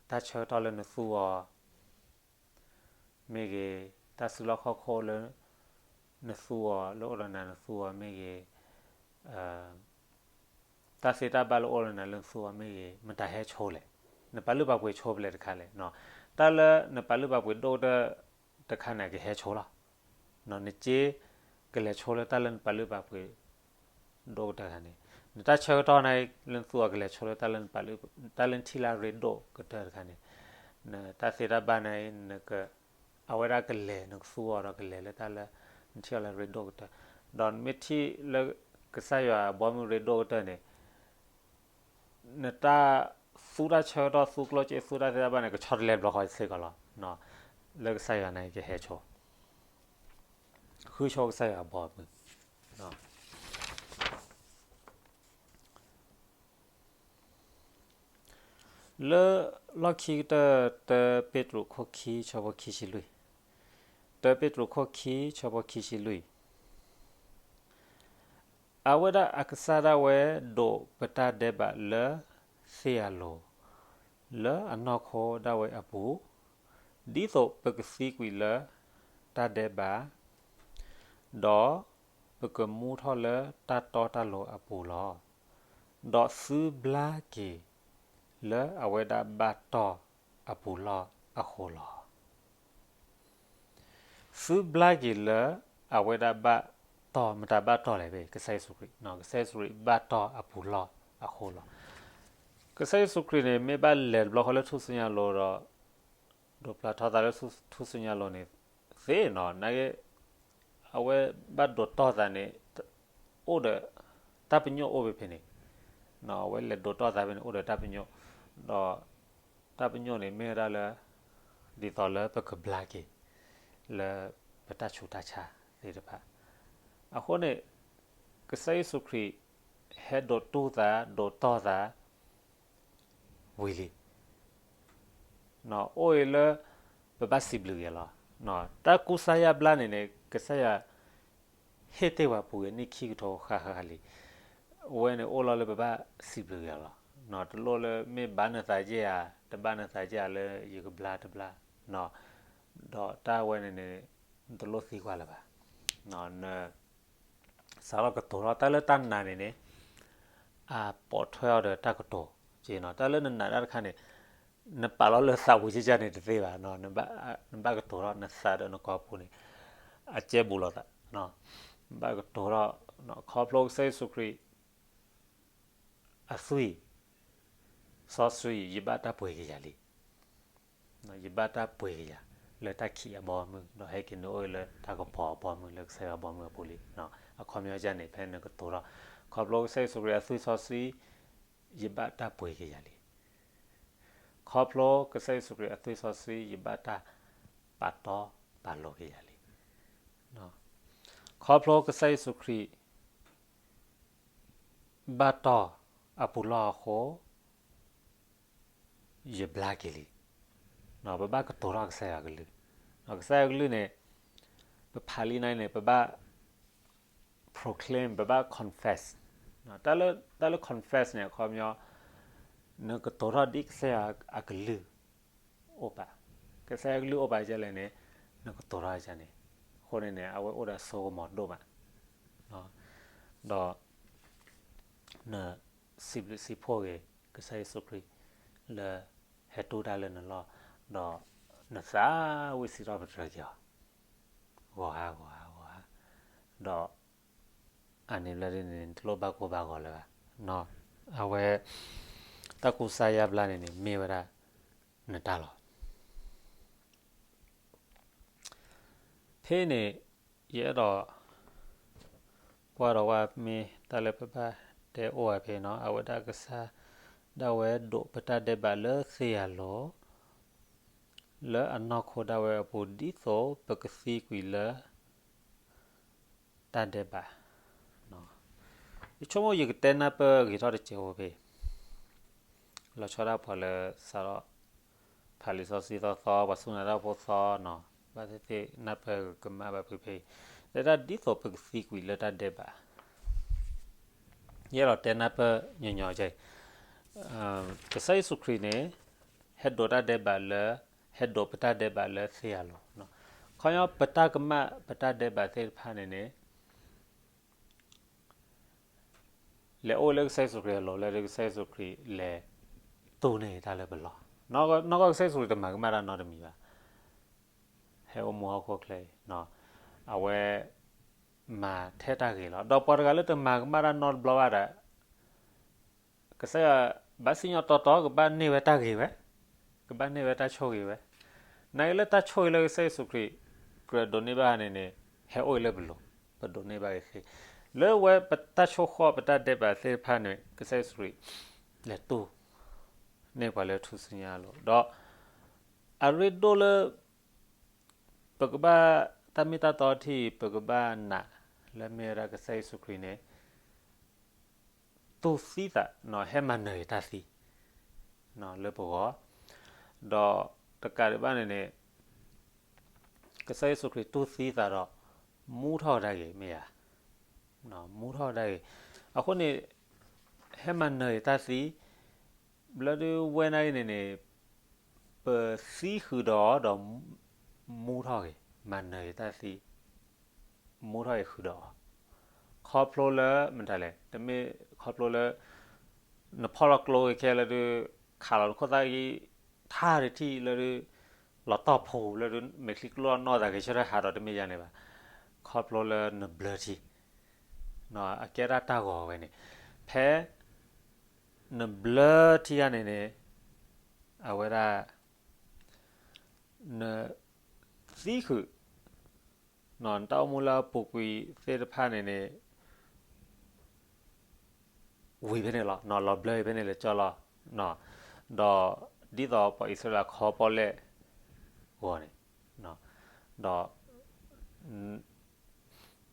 တၢ်ဆၢကတီၢ်လၢနသူအီၤ မ့ၢ်ဂ့ၤ, တၢ်စုလီၢ်ခီၣ်ခိၣ်လၢနသူအီၤ လၢအိၣ်ဒီးနၤနသူအီၤမ့ၢ်ဂ့ၤ, တၢ်သ့တၢ်ဘၣ်လၢအိၣ်ဒီးနၤလၢနသူအီၤမ့ၢ်ဂ့ၤ, မတၤဟဲဆိလဲၣ်. နပာ်လုၢ်ပာ်ပှ့ၤဆိဖဲလဲၣ်တခါလဲၣ်. တၢ်လၢနပာ်လုၢ်ပာ်ပှ့ၤဒိၣ်ကတၢၢ်တခါန့ၣ် ကဟဲဆိလီၤ. နစ့ကလဲၤဆိလၢတၢ်လၢနပာ်လုၢ်ပာ်ပှ့ၤ ဒိၣ်ကတၢၢ်တခါန့ၣ်, နတၢ်ဆၢကတီၢ်န့ၣ် လၢနသူအီၤကလဲၤဆိလၢတၢ်လၢနပာ်လုၢ်, တၢ်လၢနထံၣ်လၢအရ့ဒိၣ်ကတၢၢ်တခါန့ၣ်, နတၢ်သ့တၢ်ဘၣ်န့ၣ် နက, အဝဲဒၣ်ကလဲၤ နကသူအီၤဒီးကလဲၤလၢတၢ်လၢ နထံၣ်အီၤလၢအရ့ဒိၣ်ကတၢၢ်, ဒီးနမ့ၢ်ထံၣ်လၢကစၢ်ယွၤအဘီမုၢ်ရ့ဒိၣ်ကတၢၢ်န့ၣ် နတၢ်သူတၢ်ဆၢကတီၢ် သူကျိၣ်စ့ သူတၢ်သ့တၢ်ဘၣ်န့ၣ် ကဆီတလဲတဘျီဃီစ့ၢ်ကီးလီၤ. လၢကစၢ်ယွၤန့ၣ်ကဟဲဆိ, ဃုဆိကစၢ်ယွၤအဘီမုၢ် လၢလီၢ်ခံကတၢၢ် တၢပ့းတရူးခိၣ်ခံ ဆၢဖိခံဆံလွံၢ်, တၢပ့းတရူးခိၣ်ခံ ဆၢဖိခံဆံလွံၢ်, အဝဲဒၣ်အကစၢ်ဒၣ်ဝဲဒိးပတၢ်ဒဲးဘးလၢသ့ၣ်အလိၤ လၢအနီၢ်ခိဒၣ်ဝဲအပူၤ, ဒ်သိးပကသံကွံာ်လၢတၢ်ဒဲးဘး, ဒီးပကမူထီၣ်လၢတၢ်တီတၢ်လိၤအပူၤလီၤ. ဒီးသုဘျါက့ၤလၢအဝဲဒၣ်ဘၣ်တီၢ်အပူၤလီၢ်အဃိလီၤ. သုဘျါက့ၤလၢအဝဲဒၣ်ဘၣ်တီၢ်, မတၤဘၣ်တီၢ်လဲၣ်, ကစၢ်ယ့ၣ်ၡူးခရံာ်, ကစၢ်ယ့ၣ်ၡူးခရံာ်ဘၣ်တီၢ်အပူၤလီၢ်အဃိလီၤ. ကစၢ်ယ့ၣ်ၡူးခရံာ်န့ၣ် မ့ၢ်ဘၣ်လဲၤတဘျီဃီလၢထူၣ်စုညါလိၤဒီး ဒိးဖျါထီၣ်သးလၢထူၣ်စုညါလိၤန့ၣ်သ့နီၤ, နာ်က့ အဝဲဘၣ်ဒိးတီၢ်သးန့ၣ် အိၣ်ဒီး တၢ်ပညိၣ်အိၣ်ဖဲဖဲန့ၣ်, အဝဲလဲၤဒိးတီၢ်သးဖဲန့ၣ် အိၣ်ဒီးတၢ်ပညိၣ်, ဒီး တၢ်ပညိၣ်န့ၣ်မ့ၢ်ဝဲဒၣ်လၢ ဒ်သိးလၢပကဘျါက့ၤ လၢပတၢ်ဆူးတၢ်ဆါသ့ၣ်တဖၣ်, အဃိန့ၣ် ကစၢ်ယ့ၣ်ၡူးခရံာ် ဟဲဒိးတူၢ်သး ဒိးတီၢ်သး ဝံၤလံ, အိၣ်အံၤလၢ ပဘၣ်စံးဘျုးက့ၤလီၤ. တၢ်ကူစါယါဘျါန့ၣ်န့ၣ် ကစၢ်ယွၤ ဟ့ၣ်တ့ၢ်ပှၤပူၤက့ၤနံၣ်ခံကထိဃၣ်ဃၣ်လံ, အဝဲန့ၣ်အိၣ်လီၤလၢပဘၣ်စံးဘျုးက့ၤလီၤ. တလိၣ်လၢမ့ၢ်ဘါနသးယဲၢ်ဧါ, တဘၣ်နသးယဲၢ်ဧါလၢယကဘျါတဘျါ, ဒီးတၢ်ဝဲန့ၣ်န့ၣ် နတလိၣ်သံကွၢ်လၢၤဘၣ်. န စးထီၣ်ကတိၤထီၣ်တၢ်လၢတၢ်နာ်န့ၣ်န့ၣ် အပိာ်ထွဲအီၤဒီးတၢ်ကတိၤက့နီၤ, တၢ်လၢနနာ်တၢ်တခါန့ၣ် နပာ်လီၤလၢသးပူၤကကန့ၣ်တသ့ဘၣ်, နဘၣ်ကတိၤထီၣ်နသးဒီးနကိာ်ပူၤန့ၣ် အကဲဘူးလိာ်သး, နဘၣ်ကတိၤထီၣ် ခီဖျိကစၢ်ယ့ၣ်ၡူးခရံာ် အသွံၣ် စီဆှံ ယဘၣ်တၢ်ပှ့ၤကယၤလံ. ယဘၣ်တၢ်ပှ့ၤကယၤ လၢတၢ်ခံးအဘီအမုၢ် ဒီးဟဲက့ၤနုာ်အိၣ်လၢတၢ်ကပီၤအဘီအမုၢ် လၢကစၢ်ယွၤအဘီအမုၢ်အပူၤလံ. အခီပညီဒ်န့ၣ် ဖဲနကတိၤထီၣ် ခီဖျိကစၢ်ယ့ၣ်ၡူးခရံာ်အသွံၣ်စီဆှံ ယဘၣ်တၢ်ပှ့ၤကယၤလံ. ခီဖျိကစၢ်ယ့ၣ်ၡူးခရံာ်အသွံၣ်စီဆှံ ယဘၣ်တၢ်ပာ်တီပာ်လိၤကယၤလံ. ခီဖျိကစၢ်ယ့ၣ်ၡူးခရံာ် ဘၣ်တီၢ်အပူၤလီၢ်အဃိ ယဘျါက့ၤလံ. ပဘၣ်ကတိၤထီၣ်ကစၢ်ယွၤအကလုၢ်, ကစၢ်ယွၤအကလုၢ်န့ၣ် ပဖးလံနာ်န့ၣ် ပဘၣ် proclaim ပဘၣ် confess, တၢ်လၢ confess န့ၣ် အခီပညီ နကတိၤထီၣ်ဒ်ကစၢ်ယွၤအကလုၢ်အိၣ်ပာ်, ကစၢ်ယွၤအကလုၢ်အိၣ်ပာ်ဒ်လဲၣ်န့ၣ် နကတိၤထီၣ်ဒ်န့ၣ်, အဃိန့ၣ်န့ၣ် အဝဲအိၣ်ဒီးအစိကမီၤဒိၣ်မး ဒီး န စံးဘျုးစံးဖှိၣ်က့ၤ ကစၢ်ယ့ၣ်ၡူးခရံာ် လၢ ဟဲတူၢ်တၢ်လၢနလီၢ်, ဒီးနသးဝံၣ်စံးထီၣ်ပတြၢၤက့ၤအီၤ, ဂီၤဟါဂီၤဟါဂီၤဟါ, ဒီး အန့ၣ်ဘျီဒ်န့ၣ် နတလိၣ်ဘၣ်ကိၢ်ဘၣ်ဂီၤလၢၤဘၣ်, အဝဲ တၢ်ကူစါယါဘျါန့ၣ်န့ၣ် မ့ၢ်ဝဲဒၣ် နတၢ်လီၤ. ဖဲန့ၣ် ယအဲၣ်ဒိး ကွၢ်ဒီးဝဲမ့ၢ်တၢ်လၢပဘၣ်တဲအိၣ်ဝဲဖဲနီၤ, အဝဲဒၣ်ကစၢ်ဒၣ်ဝဲဒိးပတၢ်ဒဲးဘးလၢသ့ၣ်အလိၤ, လၢအနီၢ်ခိဒၣ်ဝဲအပူၤ ဒ်သိးပကသံကွံာ်လၢ တၢ်ဒဲးဘး ယဆိကမိၣ်ယကတဲနၢ်ပၢၢ်ဂ့ၤထီၣ်တစဲးဖိဖဲ လီၤဆီဒၣ်ပှၤလၢစးထီၣ် ဖးလံာ်စီဆှံသီသီ ပှၤစူၢ်နာ်တၢ်ဖိသီနီၤ, ဘၣ်သ့ၣ်သ့ၣ်နၢ်ပၢၢ်ကမၣ်ဘၣ်ဖဲဖဲအံၤ, တဲဒၣ်ဒ်သိးပကသံကွံာ်လၢတၢ်ဒဲးဘး ယအဲၣ်ဒိးတဲနၢ်ပၢၢ်ညီညီကဲအံၤ, ကစၢ်ယ့ၣ်ၡူးခရံာ်န့ၣ် ဟဲဒိးတၢ်ဒဲးဘးလၢ ဟဲဒိးပတၢ်ဒဲးဘးလၢသ့ၣ်အလိၤ, ခီပညီပတၢ်ကမၣ်ပတၢ်ဒဲးဘးသ့ၣ်တဖၣ်န့ၣ်န့ၣ် လဲၤအိၣ်လၢကစၢ်ယ့ၣ်ၡူးခရံာ်အလိၤ လၢကစၢ်ယ့ၣ်ၡူးခရံာ်လဲၤတူၢ်န့ၢ်တၢ်လၢပလီၢ်, နီၢ်ကီၢ်ကစၢ်ယ့ၣ်ၡူးခရံာ်တမၤကမၣ်တၢ်နီတမံၤဘၣ်, ဟဲအိၣ်မူဟီၣ်ခိၣ်ချၢအံၤ, အဝဲ မၤထဲတၢ်ဂ့ၤလီၤ. ဒီးပှၤတဂၤလၢတမၤကမၣ်တၢ်နီတဘျီဘၣ်ဒီး ကစၢ်ယွၤဘၣ်စံၣ်ညီၣ်တီတီ ကဘၣ်န့ၢ်ဝဲတၢ်ဂ့ၤဝဲ, ကဘၣ်န့ၢ်ဝဲတၢ်ဆိၣ်ဂ့ၤဝဲ, နာ်က့လၢတၢ်ဆိၣ်ဂ့ၤလၢကစၢ်ယ့ၣ်ၡူးခရံာ် ကြၢးဒိးန့ၢ်ဘၣ်န့ၣ်န့ၣ် ဟဲအိၣ်လၢပလိၤ, ပဒိးန့ၢ်ဘၣ်ကသ့, လၢဝဲပတၢ်ဆိၣ်ဃီၣ်ပတၢ်ဒဲးဘးသ့ၣ်တဖၣ်န့ၣ် ကစၢ်ယ့ၣ်ၡူးခရံာ် လဲၤတူၢ် န့ၢ်ပှၤလၢထူၣ်စုညါအလိၤ, ဒီး အရ့ဒိၣ်လၢ ပကဘၣ်တၢ်မ့ၢ်တၢ်တီထံၣ် ပကဘၣ်နာ်လၢမ့ၢ်ဝဲဒၣ်ကစၢ်ယ့ၣ်ၡူးခရံာ်န့ၣ် တူၢ်သံသး ဟဲမၤနၢၤတၢ်သံ လၢပဂီၢ်, ဒီးတကးဒံးဘၣ်န့ၣ်န့ၣ် ကစၢ်ယ့ၣ်ၡူးခရံာ်တူၢ်သံသးဒီး မူထီၣ်ဝဲဒၣ်ဂ့ၤ မ့ၢ်ဧါ, မူထီၣ်ဝဲဒၣ်ဂ့ၤ, အဃိန့ၣ် ဟဲမၤနၢၤတၢ်သံ ဘျီဒုးဝဲနာ်က့န့ၣ်န့ၣ် ပသံဃုာ်ဒီးအီၤဒီး မူထီၣ်ဂ့ၤ, မၤနၢၤတၢ်သံ မူထီၣ်ဂ့ၤဃုာ်ဒီးအီၤ, ခီဖျိလၢမတၤလဲၣ်, တမ့ၢ်ခီဖျိလၢ နဖီၣ်လီၤကျိဂ့ၤခဲလၢာ်ဒီး ခးလီၤနခိၣ်သၣ်ဂံၢ် ထါတထံၣ်လၢဒုး လီၤတီၢ်ဖိလၢဒုး မဲာ်ချံကျိအနီၢ်သးဂဲၤဆၢထၢၣ်ဟးဒီးတမ့ၢ်ယၤန့ၣ်ဘၣ်, ခီဖျိလၢနဘျၢထံ, အကဲဒၣ်တၢ်ဂီၤဝဲန့ၣ်, ဖဲ နဘျၢထံဂၤန့ၣ်န့ၣ် အဝဲဒၣ် နသံဃုာ် နတၢ်အိၣ်မူလၢအပူၤကွံာ်သ့ၣ်တဖၣ်န့ၣ်န့ၣ် ဝံၤဖဲန့ၣ်လီၤ, လီၤဘျၢဖဲန့ၣ်လၢကၠီလီၤ. ဒီးဒ်သိးပှၤအံၣ်စရ့လးခီပီၣ်လဲၣ် ဂီၤန့ၣ်, ဒီး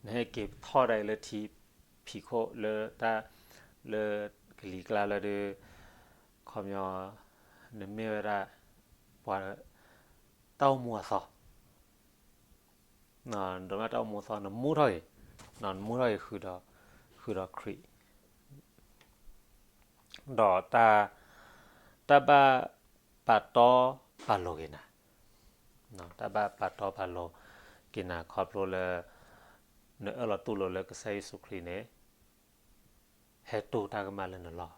နဟဲက့ၤထီၣ်ဒၣ်အံၤလၢထံဖံးခိၣ်လၢတၢ် လၢကလံၤကျါလၢဒုး ခီပညီ နမ့ၢ်ဝဲဒၣ် ပှၤ တၢ်အိၣ်မူအသီ, ဒိးမးတၢ်အိၣ်မူအသီ နမူထီၣ်ဂ့ၤ, နမူထီၣ်ဂ့ၤ ဃုာ်ဒီးခရံာ် ဒီး တၢ်ဘၣ်ပာ်တီပာ်လိၤက့ၤနၤ, တၢ်ဘၣ်ပာ်တီပာ်လိၤက့ၤနၤခီဖျိလၢ နအၢၣ်လီၤတူၢ်လိာ်လၢကစၢ်ယ့ၣ်ၡူးခရံာ်န့ၣ် ဟဲတူၢ်တၢ်ကမၣ်လၢနလီၢ်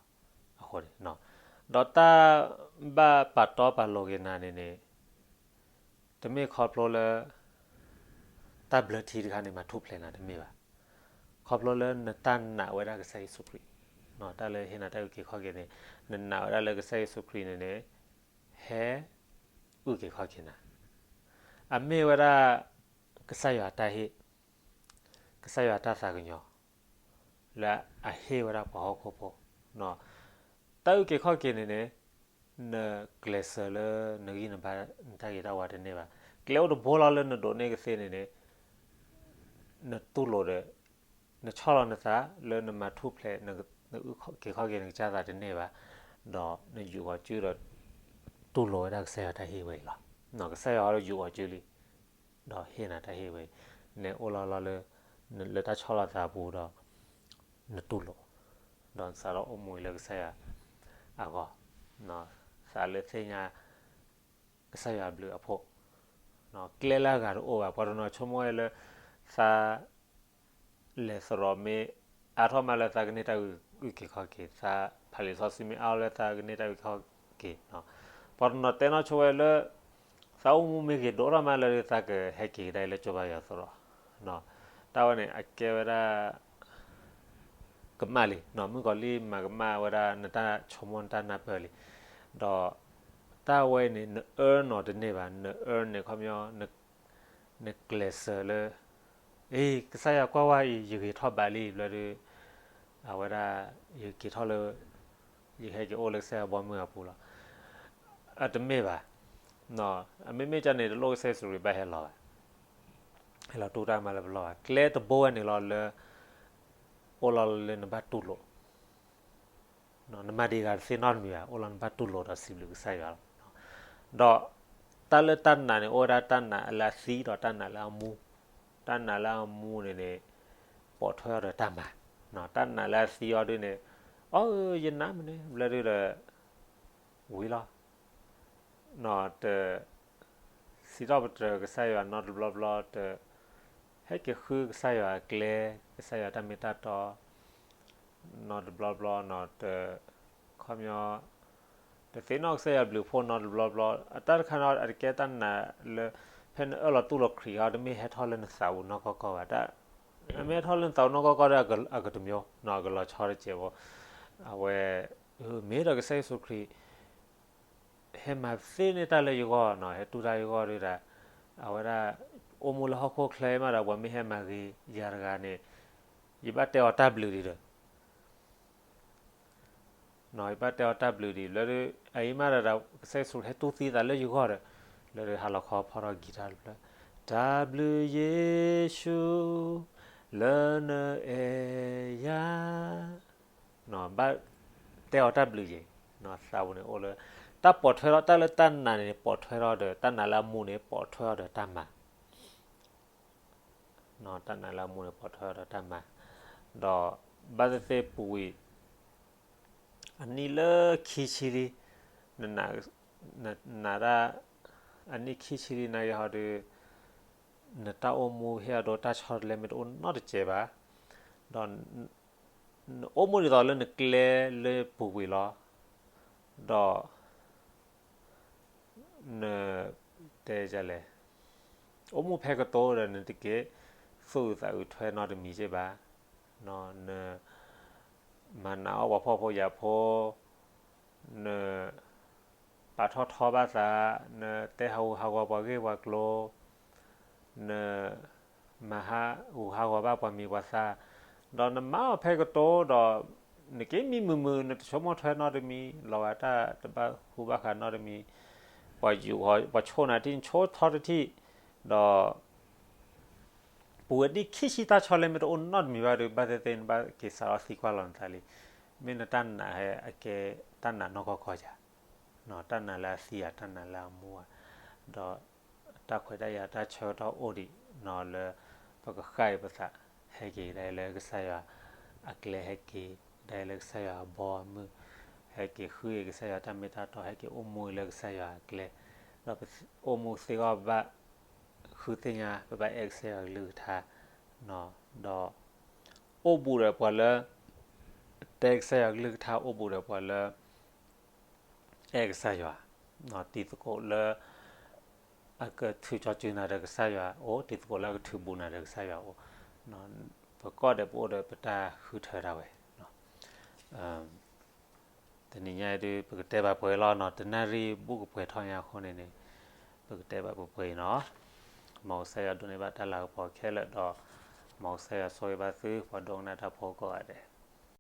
အဃိန့ၣ်, ဒီးတၢ်ဘၣ်ပာ်တီပာ်လိၤက့ၤနၤန့ၣ်န့ၣ် တမ့ၢ်ခီဖျိလၢ တၢ်ဘျၢထံတခါန့ၣ် မၤထူၣ်ဖျဲးနၤတမ့ၢ်ဘၣ်. ခီဖျိလၢနတၢ်နာ်ဝဲဒၣ်ကစၢ်ယ့ၣ်ၡူးခရံာ်, တၢ်လၢဟ့ၣ်နၤတၢ်အုၣ်က့ၤခီၣ်က့ၤန့ၣ် နနာ်ဝဲဒၣ်လၢကစၢ်ယ့ၣ်ၡူးခရံာ်န့ၣ်န့ၣ် ဟဲအုၣ်က့ၤခီၣ်က့ၤနၤ, အမ့ၢ်ဝဲဒၣ် ကစၢ်ယွၤတၢ်ဟ့ၣ်, ကစၢ်ယွၤတၢ်သးကညီၤ လၢအဟ့ၣ်ဝဲဒၣ်ပှၤဟီၣ်ခိၣ်ဖိ, တၢ်အုၣ်က့ၤခီၣ်က့ၤန့ၣ်န့ၣ် နကျဲးစၢးလၢနဂံၢ်နဘါ နတၢ်ဂ့ၤတၢ်ဝါတန့ၢ်ဘၣ်. ကျဲအိၣ်တဘိလီၤလၢနဒိးန့ၢ်ကသ့န့ၣ်န့ၣ် နတူၢ်လိာ်ဒီး နဆီၣ်လီၤနသးလၢနမၤထူၣ်ဖျဲး နအုၣ်က့ၤခီၣ်က့ၤနကစၢ်သးတန့ၢ်ဘၣ်, ဒီးနယူာ်ဂီၤစုဒီး တူၢ်လိာ်ဝဲဒၣ်ကစၢ်ယွၤတၢ်ဟ့ၣ်ဝဲအံၤလီၤ. ကစၢ်ယွၤဟီဒီးယူာ်ဂီၤစုလံ ဒီးဟ့ၣ်နၤတၢ်ဟ့ၣ်ဝဲအံၤ, နအိၣ်လီၤလီၤလၢ လၢတၢ်ဆီၣ်လီၤသးပူၤဒီး နတူၢ်လိာ် ဒီးနစးထီၣ်အိၣ်မူအံၤလၢကစၢ်ယွၤအဂီၢ်, သးလၢသ့ၣ်ညါ ကစၢ်ယွၤအဘျုးအဖှိၣ်, ကျဲလၢအဂၤတအိၣ်ဘၣ်. ပှၤတနီၤဆိကမိၣ်ဝဲလၢ သး လဲၤသရိာ်မ့ၢ်အါထီၣ်မးလၢသးကန့ၢ်တၢ်အုၣ်က့ၤခီၣ်က့ၤ, သးဖးလံာ်စီဆှံမ့ၢ်အါထီၣ်လၢသးကန့ၢ်တၢ်အုၣ်က့ၤခီၣ်က့ၤ, ပှၤတနီၤတဲနီၢ်ဆိဝဲလၢ သးအိၣ်မူမ့ၢ်ဂ့ၤဒိၣ်ထီၣ်မးလၢသးကဟဲက့ၤကဒါအံၤလၢကၠိဘါယွၤသရိာ်, တၢ်ဝဲန့ၣ်အကဲဝဲဒၣ် ကမၣ်လံ, မုၣ်ကီၤလံၢ်မၤကမၣ်ဝဲဒၣ် နတၢ်ဆိကမိၣ်နတၢ်နၢ်ပၢၢ်လံ, ဒီး တၢ်ဝဲအံၤန့ၣ် န earn အီၤတန့ၢ်ဘၣ်, န earn န့ၣ် ခီပညီ နကျဲးစၢးလၢ အ့ ကစၢ်ယွၤကွၢ်ဝဲအံၤ ယဂ့ၤထီၣ်ဘးလံ ဘျီဒုး အဝဲဒၣ် ယက့ၤထီၣ်လၢ ယဟဲက့ၤအိၣ်လၢကစၢ်ယွၤဘီမုၢ်အပူၤလီၤ. အတမ့ၢ်ဘၣ်, အမ့မ့ၢ်ကန့ၣ် တလိၣ်ကစၢ်ယ့ၣ်ၡူးခရံာ်ဘၣ်ဟဲလီၤဘၣ်, ဟဲလီၤတူၢ်တၢ်ကမၣ်လၢပလီၢ်ဘၣ်. ကျဲတဘိဝဲန့ၣ်လီၤလၢ အိၣ်လီၤလၢနဘၣ်တူၢ်လိာ် နမၤဒံးဂၤတသ့နီတမံၤဘၣ်, အိၣ်လီၤနဘၣ်တူၢ်လိာ်ဒီးစံးဘျုးကစၢ်ယွၤလီၤ. ဒီး တၢ်လၢတၢ်နာ်န့ၣ် အိၣ်ဝဲဒၣ်တၢ်နာ်လၢအသံဒီးတၢ်နာ်လၢအမူ, တၢ်နာ်လၢအမူန့ၣ်န့ၣ် ပိာ်ထွဲအီၤဒီးတၢ်မၤ, တၢ်နာ်လၢအသံအီၤဒုန့ၣ် အီ ယနာ်မနုၤ ဘျီဒုဒီး ဝံၤလီၤ. တ စံးထီၣ်ပတြၢၤကစၢ်ယွၤနီတဘျီဘျီ, တ ဟဲက့ၤဃုကစၢ်ယွၤအကျဲ, ကစၢ်ယွၤတၢ်မ့ၢ်တၢ်တီ နီတဘျီဘျီ, တ ခီပညီ တသ့ၣ်နီၣ်ကစၢ်ယွၤဘျုးဖှိၣ်နီတဘျီဘျီ. အတၢ်တခါနီၤ အတကဲတၢ်နာ်လၢ ဖဲနအၢၣ်လီၤတူၢ်လိာ်ခရံာ်ဟီ တမ့ၢ်ဟဲထီၣ်လၢနသးပူၤနီၢ်ကီၢ်ကီၢ်ဘၣ်, အမ့ၢ်ဟဲထီၣ်လၢနသးပူၤနီၢ်ကီၢ်ကီၢ်ဒီး အကတမျိုးနီၤ, အကလီၤဆီတစဲးဖိ. အဝဲ မ့ၢ်ဒီးကစၢ်ယ့ၣ်ၡူးခရံာ် ဟဲမၤသ့န့ၢ်တၢ်လၢယဂီၢ်နီၤ, ဟဲတူၢ်တၢ်ယဂီၢ်ဒုဒီး အဝဲဒၣ် အိၣ်မူလၢဟီၣ်ခိၣ်ချၢမးဒီး ပှၤမ့ၢ်ဟဲမၤဂ့ၤယၤတဂၤန့ၣ် ယဘၣ်တဲအီၤတၢ်ဘျုးဒံးဒီး ယဘၣ်တဲအီၤတၢ်ဘျုးဒံး လၢဒုး အအံၤမးဒီး ကစၢ်ယ့ၣ်ၡူးဟဲတူၢ်သံသးလၢယဂီၢ်ဒီး လၢဒုးဟါလီၤခီဖီၣ်ထီၣ်ကံၤတၢ်တဖျၢၣ်, တၢ်ဘျုးယ့ၣ်ၡူး လၢနအဲၣ်ယၤ ဘၣ်တဲအီၤတၢ်ဘျုးယဲၢ်, သးပူၤန့ၣ်အိၣ်လၢ တၢ်ပိာ်ထွဲထီၣ် တၢ်လၢတၢ်နာ်န့ၣ် ပိာ်ထွဲထီၣ်ဒီး တၢ်နာ်လၢအမူန့ၣ် ပိာ်ထွဲထီၣ်ဒီးတၢ်မၤ တၢ်နာ်လၢအမူန့ၣ် ပိာ်ထွဲထီၣ်ဒီးတၢ်မၤ, ဒီးဘၣ်သ့ၣ်သ့ၣ်ပူၤကွံာ် အနံၣ်လၢခံဆံလံ, နနာ်ဒၣ် အနံၣ်ခံဆံလံနာ်က့ဟီဒီး နတၢ်အိၣ်မူဟ့ၣ်အဒိတၢ်ဆီတလဲမ့ၢ်တအိၣ်နီတစဲးဘၣ်, ဒီး နအိၣ်မူဒ်သိးလၢနကျဲလၢပူၤကွံာ်လီၤ, ဒီး န တဲလဲၣ်, အိၣ်မူဖဲကတိၤဒီးနတက့ၤ သူၣ်အုးသးအုးထွဲနီတမံၤက့ဘၣ်, န မၤနာ်အီၣ်ပှၤဖှီၣ်ဖိယာ်ဖိ, န ပာ်ထီၣ်ထီဘၣ်သး, နတဲဟးဂူာ်ဟးဂီၤပှၤဂ့ၢ်ပှၤကျိၤ, န မၤဟးဂူာ်ဟးဂီၤဘၣ်ပှၤမံၤပှၤသၣ်, ဒီးနမၤအီၤဖဲကတိၤဒီး နက့ၤမံမုာ်မုာ် နတဆိကမိၣ်ထွဲနီတမံၤ, လီၤဂာ်တၢ်တဘၣ်ဟူဘၣ်ဃးနီတမံၤ, ပှၤယူၤ ပှၤဆိၣ်နၤထံၣ် နဆိၣ်ထီတထံၣ်, ဒီး ပူၤဝဲဒ်ခံဆံတၢ်ဆီလဲမ့ၢ်တအိၣ်နီတမံၤဘၣ်ဒီး ဘၣ်သ့ၣ်သ့ၣ်နဘၣ်က့ၤစးထီၣ်သံကွၢ်လီၤနသးလံ. မ့ၢ်နတၢ်နာ်ဟဲအကဲတၢ်နာ်နီၢ်ကီၢ်ကီၢ်ဧါ, တၢ်နာ်လၢအသံဧါ, တၢ်နာ်လၢအမူဧါ, ဒီးတၢ်ခွဲးတၢ်ယာ်တၢ်ဆၢကတီၢ်အိၣ်ဒံးနီၤလၢ ပကဃၣ်အံၤပသး, ဟဲက့ၤဒၣ်လၢကစၢ်ယွၤအကျဲ, ဟဲက့ၤဒၣ်လၢကစၢ်ယွၤအဘီအမုၢ်, ဟဲက့ၤဃုအံၤကစၢ်ယွၤတၢ်မ့ၢ်တၢ်တီ, ဟဲက့ၤအိၣ်မူအံၤလၢကစၢ်ယွၤအကျဲ, ဒီးပအိၣ်မူသ့အဂီၢ်ဘၣ် ဃုသ့ၣ်ညါ ပဘၣ်အဲၣ်ကစၢ်ယွၤကလုၢ်ကထါ, ဒီး အိၣ်ဘူးဒီးပှၤလၢ တဲကစၢ်ယွၤကလုၢ်ကထါ, အိၣ်ဘူးဒီးပှၤလၢ အဲၣ်ကစၢ်ယွၤ, တံၤသကိးလၢ အကထုးကၠီစုနၤဒီးကစၢ်ယွၤအိၣ်, တံၤသကိးလၢအကထုးဘူးနၤဒီးကစၢ်ယွၤအိၣ်, ပကီၢ်ဒီးပအိၣ်ဒီးပတၢ်ဃုထၢဒၣ်ဝဲ တနံၤညါအံၤဒုး ပကတဲဘၣ်ပှဲၤလီၤနီၤ, တနၣ်ရံၣ်ဘူးကပှဲၤထီၣ်ညါအဃိန့ၣ်န့ၣ်, ပကတဲဘၣ်ပှဲၤပှဲၤအံၤနီၤ. မ်ကစၢ်ယွၤဒိးန့ၢ်ဘၣ်တၢ်လၤကပီၤခဲလၢာ်ဒီး မ်ကစၢ်ယွၤဆိၣ်ဂ့ၤဘၣ်သု ပှၤဒိကနၣ်တၢ်ဖိကိးဂၤဒဲး.